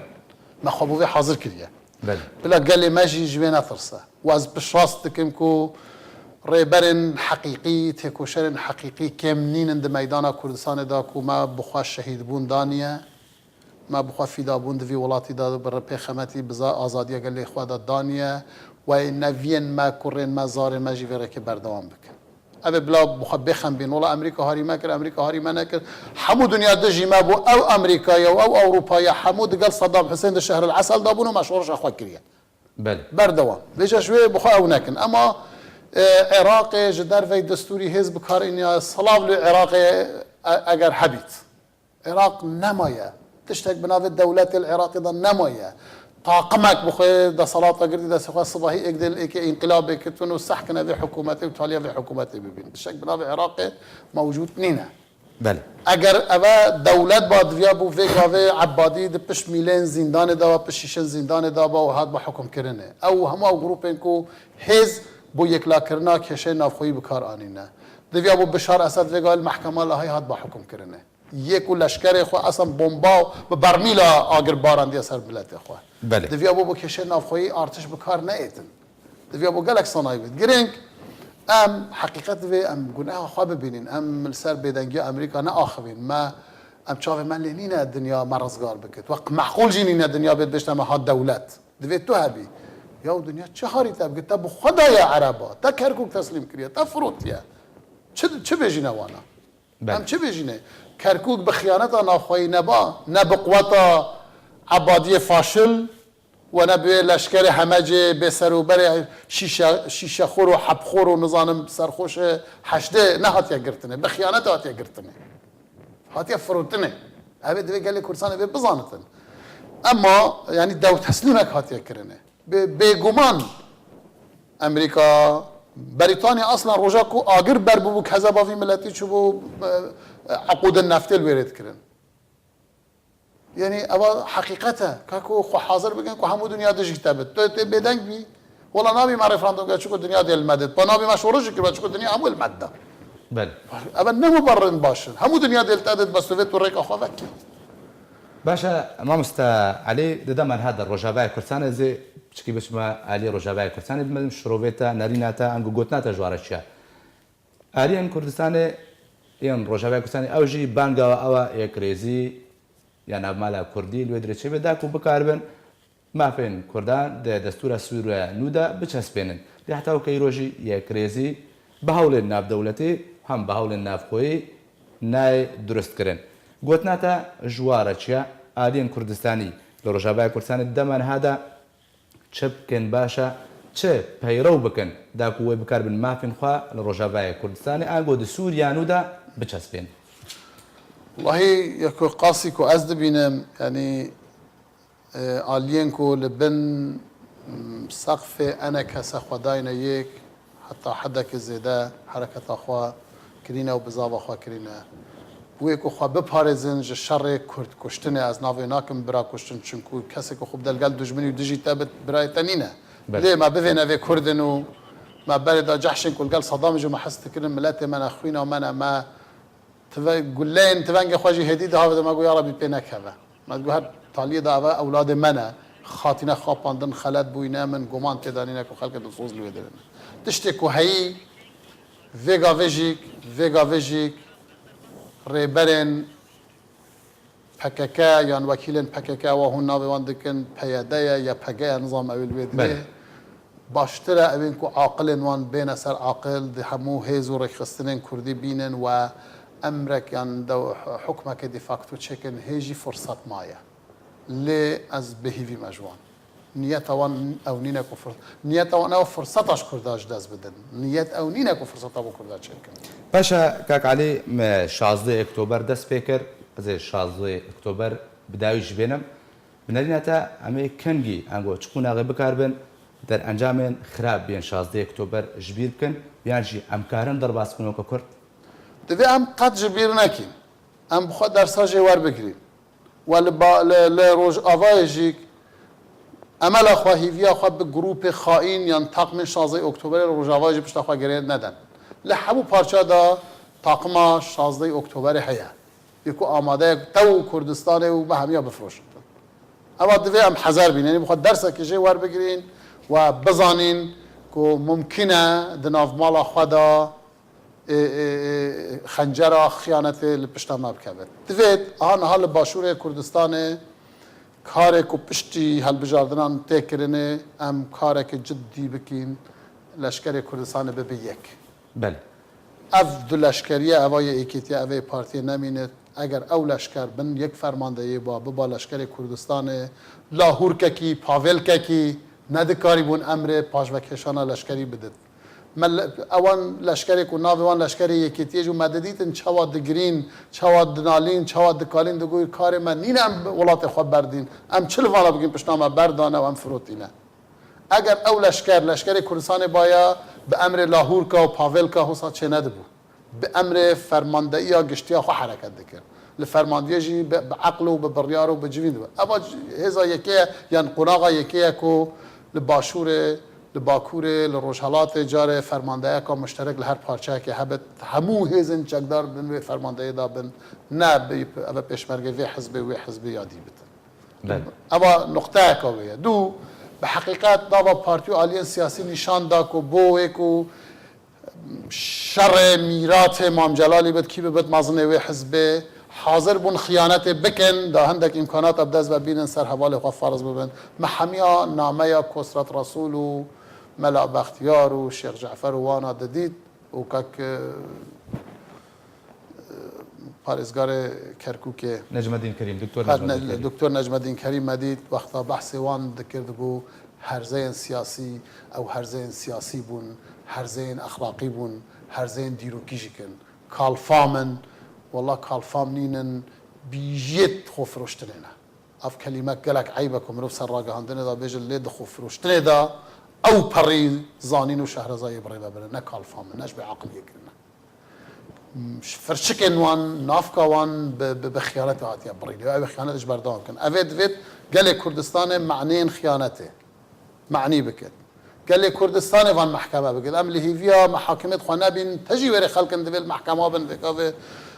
Me xwe bo vê hazir kiriye. Belê. Bila gelê me jî ji wê netirse. Û ez piştrast dikim ku rêberên heqîqî, têkoşerên heqîqî kêm nînin di meydana Kurdistanê de ku me bi xwe şehîdbûn daniye, me bi xwe fîdabûn di vî welatî de bi ripê xemetî bi za-, azadiya gelê xwe de daniye. Wey neviyên me, kurên me, zarên me jî vê rêkê berdewam bikin. Ev ê bila bi xwe bêxem bîn. Wela Amerîka harî me kir, Amerîka harî me nekir. Hemû dinya dijî me bû. Ew Amerîka ye û ew Ewropa ye. Hemû digel Sedam Husên di Şehril Esel de bûn û me şorişa xwe kiriye. Belê. Berdewam. Vêca ji wê bi xwe ew nekin. Ema, e, Iraqê ji dervey destûrî hêz bi kar iniya. Silav li Iraqê, e, eger hebît. Iraq nemaye. Tiştek bi navê dewletê li Iraqê de nemaye. Taqimek bi xwe deselata girtî destê xwe, sibahî êk dê li êkê înqilabê kitin û seh kin evê hikûmetê û taliya vê hikûmetê bibîn. Tiştek bi navê Iraqê mewcûd nîne. Belê. Eger eve dewlet ba diviya bû vê gavê Ebadî di pişt mîlên zîndanê de ve, pişt şîşên zîndanê de ba û hat ba hukimkirinê. Ew hemû ew grûpên ku hêz bo yeklakirina kêşeyên navxweyî bi kar anîne. Diviya bû Bişar Esed vê gavê li mehkema Lahayê hat ba hukimkirinê. Yê ku leşkerê xwe esen bomba û bi bermîla agir barandiye ser miletê xwe. Belê. Diviya bo, bo kêşeyên navxweyî artiş bi kar neêtin. Diviya bo gelek sanayî bit. Girêng em heqîqet divê em guneha xwe bibînin. Em li ser bêdengiya Amerîka neaxivîn. Me, em çavê me lê nîne dinya me rizgar bikit. Weq meqûl jî nîne dinya bêt bêjte me hat dewlet. Divê tu hebî. Yaw dinya çi harî te bikit? Te bi xwe daye ereba. Te Kerkûk teslîm kiriye. Te firotiye. Çi, çi bêjîne wana? Belê. Em çi bêjîne? Kerkûk bi xiyaneta navxweyî neba, ne bi quweta Ebadiyê faşil, we ne bi wê leşkerê hemecê bêserûberê şîşe-, şîşexwir û hepxwir û nizanim serxoşê heşdê nehatiye girtinê. Bi xiyanet hatiye girtinê. Hatiye firotinê. Ev ê divê gelê Kurdistanê vê bizanitin. Ema, yanî dew teslîmek hatiye kirinê. Bê-, bêguman Amerîka, Berîtanya aslan roja ku agir ber bûbû kezeba vî miletî çûbû, e, e, eqûdên neftê li wê rê dikirin. Yanî eva heqîqet e. Ka ku xwe hazir bikin ku hemû dinya dijî te bit. Tu tê bêdeng bî, wela nabî me referandum ke çiku dinya dê li me dit. Pa nabî me şorişî kiribe çiku dinya hemû li me dida. Belê. Eva ne muberrin baş in. Hemû dinya dê li te dit, bes tu vê tu rêka xwe vekî. Baş e, mamoste Elî, di dema niha de Rojavayê Kurdistanê zê piçikî biçime aliyê Rojavayê Kurdistanê, bimedim şirovê te, nerîna te, ango gotina te ji wara çi ye? Aliyên Kurdistanê yên Rojavayê Kurdistanê ew jî banga ewa yekrêzî ya navmala Kurdî li wê dirê çêbê da ku bikaribin mafên Kurdan di destûra Sûriya nû de biçespênin. Lê heta wekî îro jî yekrêzî bi hewlên navdewletî hem bi hewlên navxweyî nayê durustkirin. Gotina te ji wa re çi ye? Aliyên Kurdistanî li Rojavayê Kurdistanê di dema niha de çi bikin baş e? Çi peyrew bikin da ku wê bikaribin mafên xwe li Rojavayê Kurdistanê ango di Sûriya nû de biçespên? Wellahî, ya ku qasî ku ez dibînim, yanî, e, aliyên ku li bin, m, seqfê enekese xwe dayne yek, heta hedekê zêde hereketa xwe kirîne û bizava xwe kirîne. Wê ku xwe biparêzin ji şerê Kurd kuştinê, ez navê nakim bira kuştin, çinku kesê ku xwe bide li gel dujminî û dijî te bit, birayê te nîne. Belê. Lê me bivêne vê Kurd in û me berê de cehşên ku li gel Sedamê jî me hez dikirin, miletê me ne, xwîna me ne, me Tive-, guleyên tivengê xwe jî hêdî dihavê de me got, ya Rebî pê nekeve. Me got, her taliyê de eve ewladê me ne. Xatîne xapandin, xelet bûyne, min guman tê de nîne ku xelkê dilsoz li wê dirin. Tiştê ku heyî, vê gavê jî, vê gavê jî rêberên P K K yan wekîlên P K K wa hûn navê wan dikin, P Y D ye ya P G ye, nizam ew ê li wê divê. Belê. Baştir e ewên ku aqilên wan bêne ser aqil, di hemû hêz û rêkxistinên kurdî bînin we emrek yan dew-, hukmeke de facto çêkin, hê jî firsat maye. Lê ez bi hîvî me ji wan. Niyeta wan ew nîne ku fir-, niyeta wan ew firseta ji kurda ji dest bidin. Niyet ew nîne ku firseta bo kurda çêkin. Paşa, kak Elî, me şazdeh Oktober dest pê kir. Ez ê şazdeh Oktober bi dawî ji bê nim. Bi nerîna te, em ê kengî, ango çi qonaxê bikarbin, derencamên xirab yên şazdeh Oktober ji bîr bikin, yan jî em karin derbas bikin weke Kurd? Divê em qet ji bîr nekin. Em bi xwe dersa jê werbigirin. We li ba-, li, li Rojavayê jî emela xwe, hîviya xwe bi grûpê xaîn yan taqmên şazdeh Oktoberê li Rojavayê jî pişta xwe girê neden. Li hemû parça de taqima şazdeh Oktoberê heye. Yê ku amade ye tew Kurdistanê û me hemiya bifiroşin. Eva divê em hezar bînin, yanî bi xwe dersekê jê werbigirin û bizanîn ku mumkin e di nav mala xwe de, ê, ê, ê, xencera xiyanetê li pişta me bikeve. Divê aha niha li Başûrê Kurdistanê karê ku piştî hilbijardinan tê kirinê, em kareke cidî bikin, leşkerê Kurdistanê bibe yek. Belê. Ev du leşkeriye, eva yê êkêtiye, eva yê partiyê nemîne. Eger ew leşker bin yek fermandeyê ba, biba leşkerê Kurdistanê, lahûrkekî, pavêlkekî, nedikarîbûn emrê paşvekêşana leşkerî bidin. Me le-, ewan leşkerê ku navê wan leşkerê yekêtiyê jî me didîtin, çawa digirîn, çawa dinalîn, çawa dikalîn, digot karê me nîne em welatê xwe berdîn. Em çi li vana bikin pişta me berdane û em firotîne. Eger ew leşker, leşkerê Kurdistanê baya bi emrê lahûrka û pavêlka hosa çênedibû. Bi emrê fermandeyiya giştiya xwe hereket dikir. Li fermandiyê jî bi, bi eql û bi biryar û bi civîn dibe. Eva hêza yekê ye, yan qonaxa yekê ye ku li Başûrê, li Bakurê, li Rojhelatê carê fermandeyeka muşterek li her parçeyekê hebit. Hemû hêzên çekdar bin wê fermandeyê de bin. Ne bi, eve pêşmergê vê hizbê, wê hizbê ya dî bitin. Belê. Eva nuqteyeka wê ye. Du, bi heqîqet nava partî û aliyên siyasî nîşan da ku bo wê ku şerê mîratê Mam Celalî bit, kî bibit mezinê wê hizbê, hazir bûn xiyanetê bikin, da hindek îmkanata bi dest ve bînin ser hevalê xwe ferz bibin. Me hemiya nameya Kosret Resûl û Mela Bextiyar û Şêx Cefer û wana didît. û kak, e, e, parêzgarê Kerkûkê, Necmedîn Kerîm, Doktor Kak Necmedîn Ne-, Kerîm. Doktor Necmedîn Kerîm me dît, wexta behsê wan dikir, digot, herzeyên siyasî, ew herzeyên siyasî bûn, herzeyên exlaqî bûn, herzeyên dîrokî jî kin. Kalfam in, wela kalfam nînin, bîjiyê xwe firoştinê ne. Ev kelîmek gelek eyb e ku mirov ser ragihandinê de bêje, lê di xwe firoştinê de ew perî zanîn û şehrezayê bi rê ve birin, ne kalfam in, ne ji bê aqiliyê kirine. Firçikên wan, navka wan bi, bi, bi xiyanetê hatiye birîn. Ew ê xiyanet ji berdewam kin. Ev ê divêt gelê Kurdistanê maneyên xiyanetê manî bikin. Gelê Kurdistanê van mehkeme bikin. Em li hêviya mehakimêt xwe nebîn, te jî wêrê xelkin divê li mehkema bin, vêka vê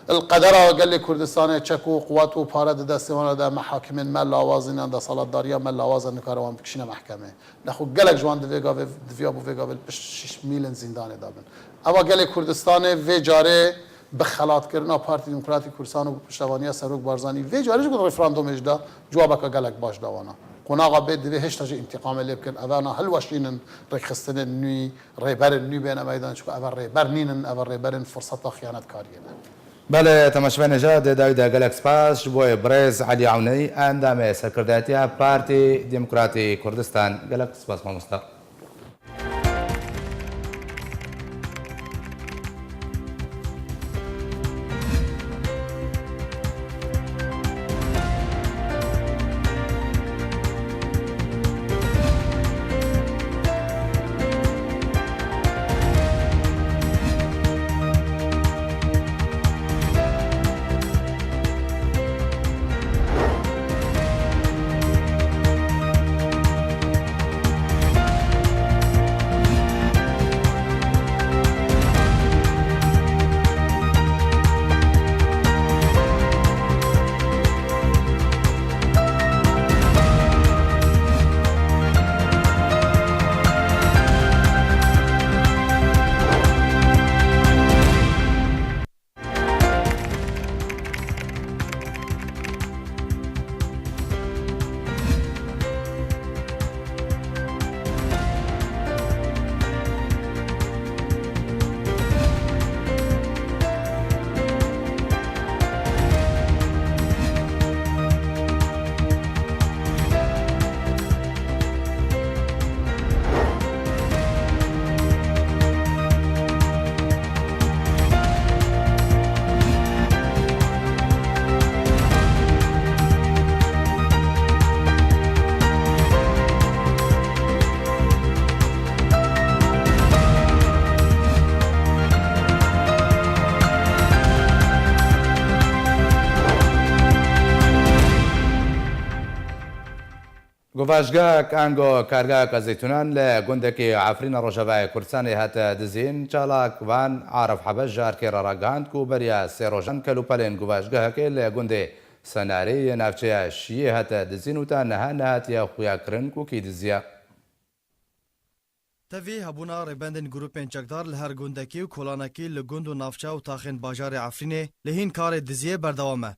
li qedera gelê Kurdistanê çek û quwet û pare di destê wan de, mehakimên me lawaz in, yan desthilatdariya me lawaz e, nikare wan bikişîne mehkemê. Nexwe gelek ji wan di vê gavê, di viya bo vê gavê li pişt şîş mîlên zîndanê de bin. Eva gelê Kurdistanê vê carê bi xelatkirina Partî Demokratîk Kurdistan û bi piştevaniya Serok Barzanî vê carê jî ku di referandumê jî de cewabeke gelek baş da wana. Qonaxa bê divê hêşta jî întîqamê lê bikin. Eve na hilweşînin rêkxistinên nû, rêberên nû bêne meydan, çunku eve rêber nînin, eve rêberên firseta xiyanetkariyê ne. Belê, temaşevanê ca dê dawî de gelek spas ji bo birêz Elî Ewneyî, endamê serkirdayetiya Partî Demokratî Kurdistan. Gelek spas mamosta. Guvaşgehek ango kargeheka zeytûnan li gundekî Efrîna Rojavayê Kurdistanê hate dizîn. Çalakvan Arif Hebeş ji Erkê re ragihand ku beriya sê rojan kelûpelên guvaşgehekê li gundê Senarê yê navçeya Şiyê hate dizîn û ta niha nehatiye xuyakirin ku kî diziya. Tevî hebûna rêbendên grûpên çekdar li her gundekî û kolanekî li gund û navçe û taxên bajarê Efrînê li hîn karê diziyê berdewam e.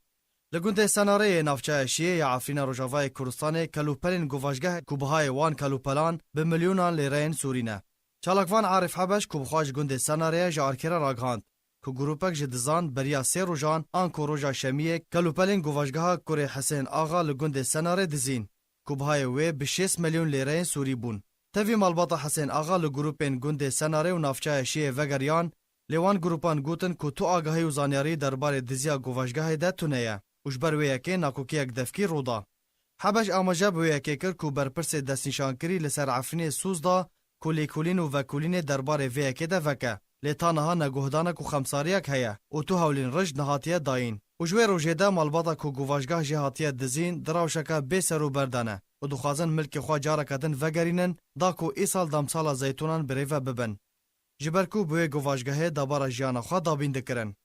Li gundê Senarê yê navçeya Şiyê ya Efrîna Rojavayê Kurdistanê kelûpelên guvaşgeh ku bihayê wan kelûpelan bi milyonan lêreyên Sûrî ne. Çalakvan Arif Hebeş ku bi xwe ji gundê Senarê ye ji Erkê re ragihand ku grûpek ji dizan beriya sê rojan anku roja Şemiyê kelûpelên guvaşgeha Kurê Hisên Axa li gundê Senarê dizîn ku bihayê wê bi şêst milyon lêreyên Sûrî bûn. Tevî malbata Hisên Axa li grûpên gundê Senarê û navçeya Şiyê vegeriyan, lê wan grûpan gotin ku tu agahî û zanyarî derbarê diziya guvaşgehê de tune ye û ji ber wê yekê nakokiyek devkî rû da. Hebeş amaje bi wê yekê kir ku berpirsê destnîşankirî li ser Efrînê soz da ku lêkolîn û vekolînê derbarê vê yekê de veke, lê ta niha neguhdanek û xemsariyek heye û tu hewlên rijd nehatiye dayîn. Û ji wê rojê de malbata ku guvaşgah jê hatiye dizîn, di rewşeke bê serûber de ne û dixwazin milkê xwe careke din vegerînin, da ku îsal demsala zeytûnan birêve bibin. Ji ber ku bi wê guvaşgehê debara jiyana xwe dabîn dikirin.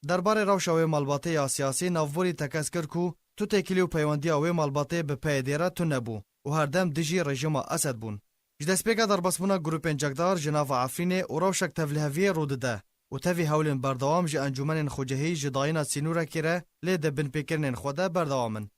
Derbarê rewşa wê malbatê ya siyasî navborî tekez kir ku tu têkilî û peywendiya wê malbatê bi P Y D'ê re tune bû û her dem dijî rejîma Esed bûn. Ji destpêka derbasbûna grûpên çekdar ji nava Efrînê û rewşek tevliheviyê rû dide û tevî hewlên berdewam ji encûmenên xwecihî ji dayîna sînorekê re lê di binpêkirinên xwe de berdewam in.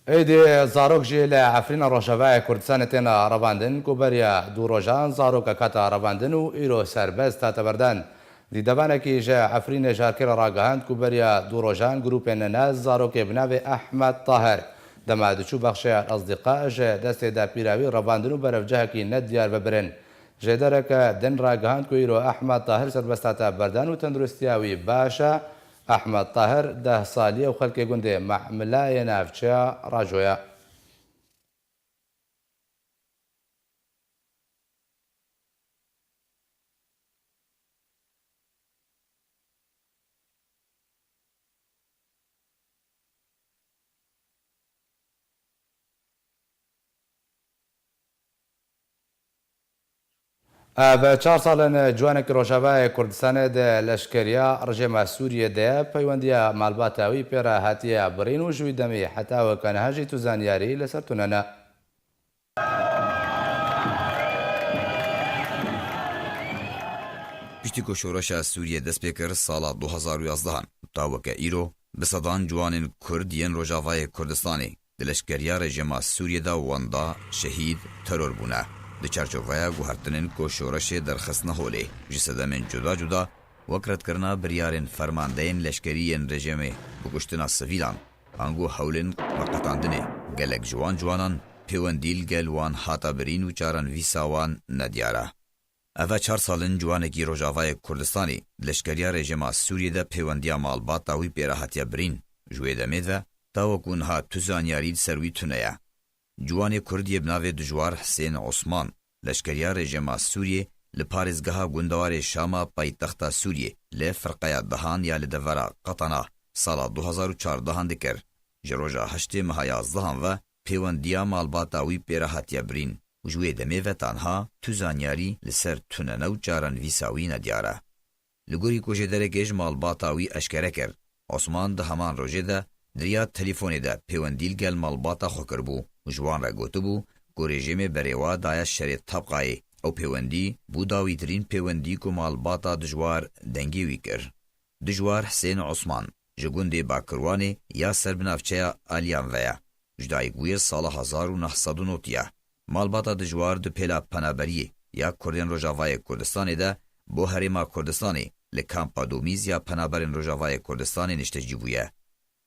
Êdî zarok jî li Efrîna Rojavayê Kurdistanê têne revandin ku beriya du rojan zarokek hate revandin û îro serbest hate berdan. Dîdevanekî ji Efrînê ji Erkê re ragihand ku beriya du rojan grûpên nez zarokê bi navê Ehmed Tahir dema diçû bexçeya Ezdîqa ji destê dapîra wî revandin û berevcehekî nediyar ve birin. Jêdereke din ragihand ku îro Ehmed Tahir serbest hate berdan û tenduristiya wî baş e. Ehmed Tahir deh salî ye û xelkê gundê Mehmila yê navçeya Rajoya. Ev çar sal in ciwanekî Rojavayê Kurdistanê di leşkeriya rejîma Sûriyê de ye, peywendiya malbata wî pê re hatiye birîn û ji wî demî heta weke niha jî tu zanyarî li ser tune ne. Piştî ku şoreşa Sûriyê dest pê kir sala du hazar û yazdehan, ta weke îro, bi sedan ciwanên Kurd yên Rojavayê Kurdistanê di leşkeriya rejîma Sûriyê de wenda, şehîd, teror bûne. Di çarçoveya guhertinên ku şoreşê derxistine holê, ji sedemên cuda cuda, wek redkirina biryarên fermandeyên leşkerî yên rejîmê bi kuştina sivîlan, ango hewlên veqetandinê, gelek ji wan ciwanan pêwendî li gel wan hata birîn û çarenvîsa wan nediyar e. Ev e çar sal in ciwanekî Rojavayê Kurdistanê di leşkeriya rejîma Sûriyê de pêwendiya malbata wî pê re hatiye birîn. Ji wê demê ve ta wekû niha tu zanyarî li ser wî tune ye. Ciwanê Kurd yê bi navê Dijwar Hisên Osman, leşkeriya rejîma Sûriyê li parêzgeha gundewarê Şama paytexta Sûriyê li firqeya dehan ya li devera Qetana sala du hazar û çardehan dikir. Ji roja heştê meha yazdehan ve pêwendiya malbata wî pê re hatiye birîn û ji wê demê ve tanha tu zanyarî li ser tune ne û çarenvîsa wî nediyar e. Li gorî ku jêderekê ji malbata wî eşkere kir, Osman di heman rojê de di riya telefonê de pêwendî li gel malbata xwe kiribû û ji wan re gotibû ku rejîmê berê wa daye şerê Tebqayê. Ew pêwendî bû dawîtirîn pêwendî ku malbata Dijwar dengê wî kir. Dijwar Hisên Osman ji gundê Bakirwanê ya ser bi navçeya Aliyan ve ye. Ji dayik bûye sala hezar û neh sed û notî ye. Malbata Dijwar di pêla penaberiyê ya Kurdên Rojavayê Kurdistanê de bo Herêma Kurdistanê li kampa Domîz ya penaberên Rojavayê Kurdistanê niştecî bûye.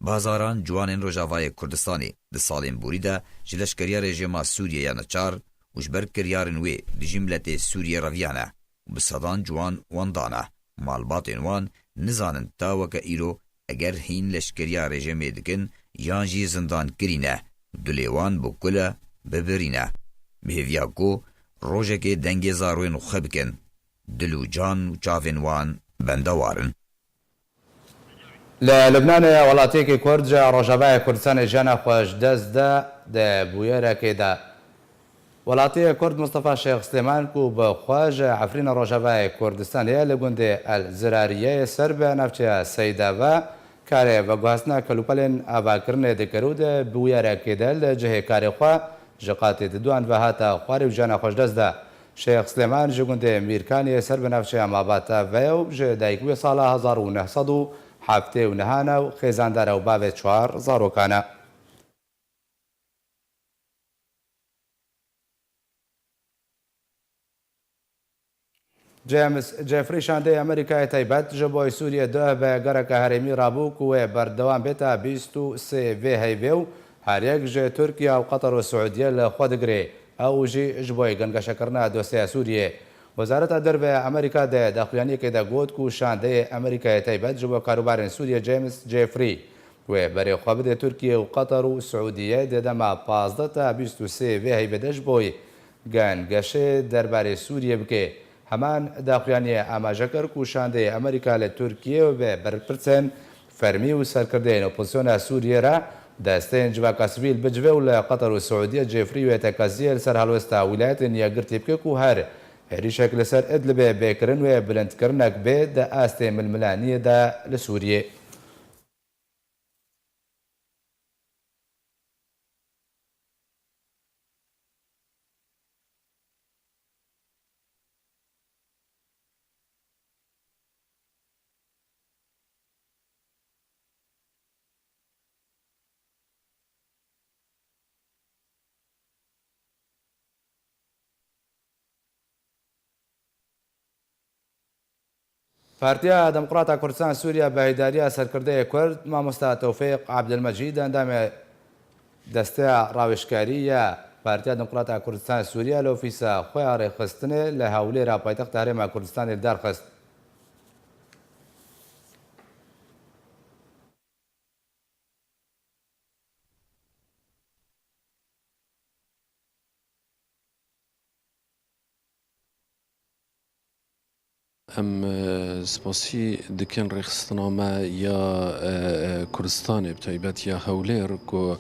Bi hezaran ciwanên Rojavayê Kurdistanê di salên borî de ji leşkeriya rejîma Sûriyê ya neçar û ji ber kiryarên wê dijî miletê Sûriyê reviyane û bi sedan ciwan wendane. Malbatên wan nizanin ta weke îro eger hîn leşkeriya rejîmê dikin yan jî zindankirî ne, dilê wan bi kul e, bi birî ne. Bi hêviya ku rojekê dengê zarwên xwe bikin, dil û can û çavên wan bendewar in. Li Lubnanê welatiyekî Kurd ji Rojavayê Kurdistanê jiyana xwe ji dest da di bûyerekê de. Welatiyê Kurd Mustafa Şêx Silêman ku bi xwe ji Efrîna Rojavayê Kurdistanê ye, li gundê El Zirariyeyê ser bi navçeya Seyda ve karê veguhastina kelûpelên avakirinê dikir û di bûyerekê de li cihê karê xwe ji qatê diduan ve hate xwarê û jiyana xwe ji dest da. Şêx Silêman ji gundê Mîrkaniyê ser bi navçeya Mabata ve ye û ji dayikbûyê sala hezar û neh sed û heftê û nehan e û xêzandar e û bavê çar zarokan e. James Jeffrey şandeyê Amerîkayê taybet ji bo Sûriyê duh bi gereke herêmî rabû ku wê berdewam bête bîst û sê vê heyvê û her yek ji Tirkiye û Qeter û Siûdiye li xwe digirê. Ew jî ji bo gengeşekirina dosyeya Sûriyê. Wezareta Derve ya Amerîka di daxuyaniyekê de got ku şandeyê Amerîkayê taybet ji bo karûbarên Sûriyê James Jeffrey wê berê xwe bide Tirkiye û Qeter û Siûdiye di dema pazdeh ta bîst û sê vê heyvê de ji bo gengeşê derbarê Sûriyê bike. Heman daxuyaniyê amaje kir ku şandeyê Amerîka li Tirkiye bi berpirsên fermî û serkirdeyên opozisyona Sûriyê re desteyên civaka sivîl bicive û li Qeter û Siûdiye Jeffrey wê tekeziyê li ser helwesta Wîlayetên Yekgirtî bike ku her êrîşek li ser Idlibê bê kirin wê bilindkirinek bê di astê milmilaniyê de li Sûriyê. Partiya Demokrata Kurdistan Sûriye bi heydarîya serkirdeyê Kurd, Mamosta Tewfîq Abdulmecîd, endamê Desteya Rawêjkarî ya Partiya Demokrata Kurdistan Sûriye li ofîsa xwe ya rêxistinê li Hewlêra paytexta Herêma Kurdistanê li dar xist. Em, e, spasî dikin rêxistina me ya, e, e, Kurdistanê, bi taybet ya Hewlêr ku,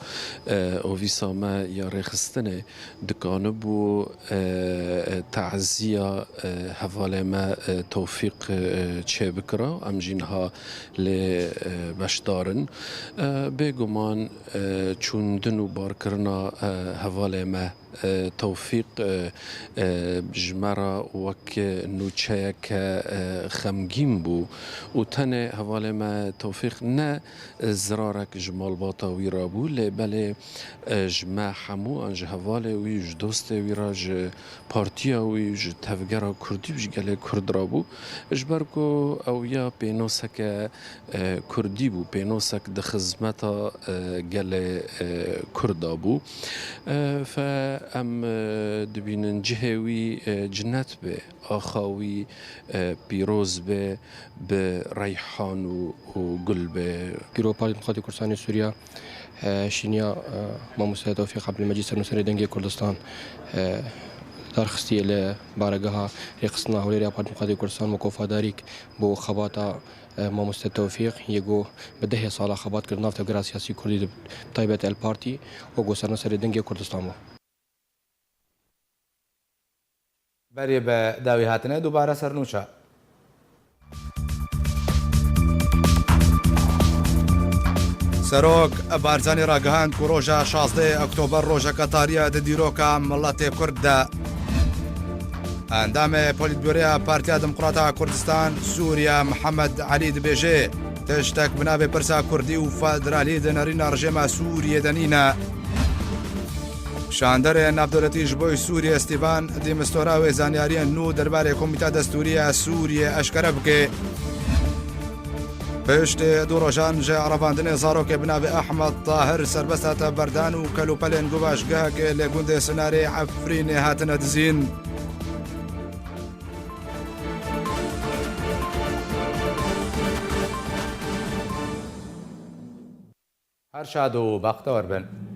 e, ofîsa me ya rêxistinê dikanibû, e, e, taziya, e, hevalê me, e, Tewfîq, e, çêbikira. Em jî niha lê, e, beşdar in. E, bêguman, e, çûndin û barkirina, e, hevalê me, e, Tewfîq, e, e, ji me re wek nûçeyeke, e, xemgîn bû û tenê hevalê me Tewfîq ne, e, zirarek ji malbata wî re bû, lê belê, e, ji me hemû an ji hevalê wî, ji dostê wî re, ji partiya wî, ji tevgera Kurdî, ji gelê Kurd re bû. Ji ber ku ew ya pênoseke, e, Kurdî bû, pênosek di xizmeta, e, gelê, e, Kurda bû. E, fe em, e, dibînin cihê wî, e, cinet be, axa wî, e, pîroz be, bi reyhan û, û gul be. Pîro Partiya Demokratîk Kurdistanê Sûriye, e, şîniya, e, Mamoste Tewfîq Abdulmecîd, Sernûserê Dengê Kurdistan, e, darxistiye li baregeha rêxistina Hewlêrê ya Partiya Demokratîk Kurdistan wek wefadarîk bo xebata, e, Mamoste Tewfîq, yê ku bi dehê sala xebat kir nav tevgera siyasî Kurdî de, bi taybet El Partî, wek ku Sernûserê Dengê Kurdistan bû. Berê bi dawî hatine dubare ser nûça. Serok Barzanî ragihand ku roja şazdeh Oktober rojeke tarî ye di dîroka miletê Kurd de. Endamê Polîtbûroya Partiya Demokrata Kurdistan Sûriye Mihemed Elî dibêje, tiştek bi navê pirsa Kurdî û federalî di nerîna rejêma Sûriyê de nîne. Şanderê navdewletî ji bo Sûriyê Stîvan de Mistura wê zanyariyên nû derbarê Komîta Destûrî ya Sûriyê eşkere bike. Piştî du rojan ji revandinê zarokê bi navê Ehmed Tahir serbest hate berdan û kelûpelên guvaşgehekê li gundê Sinarê Efrînê hatine dizîn. Her şad û bextewar bin.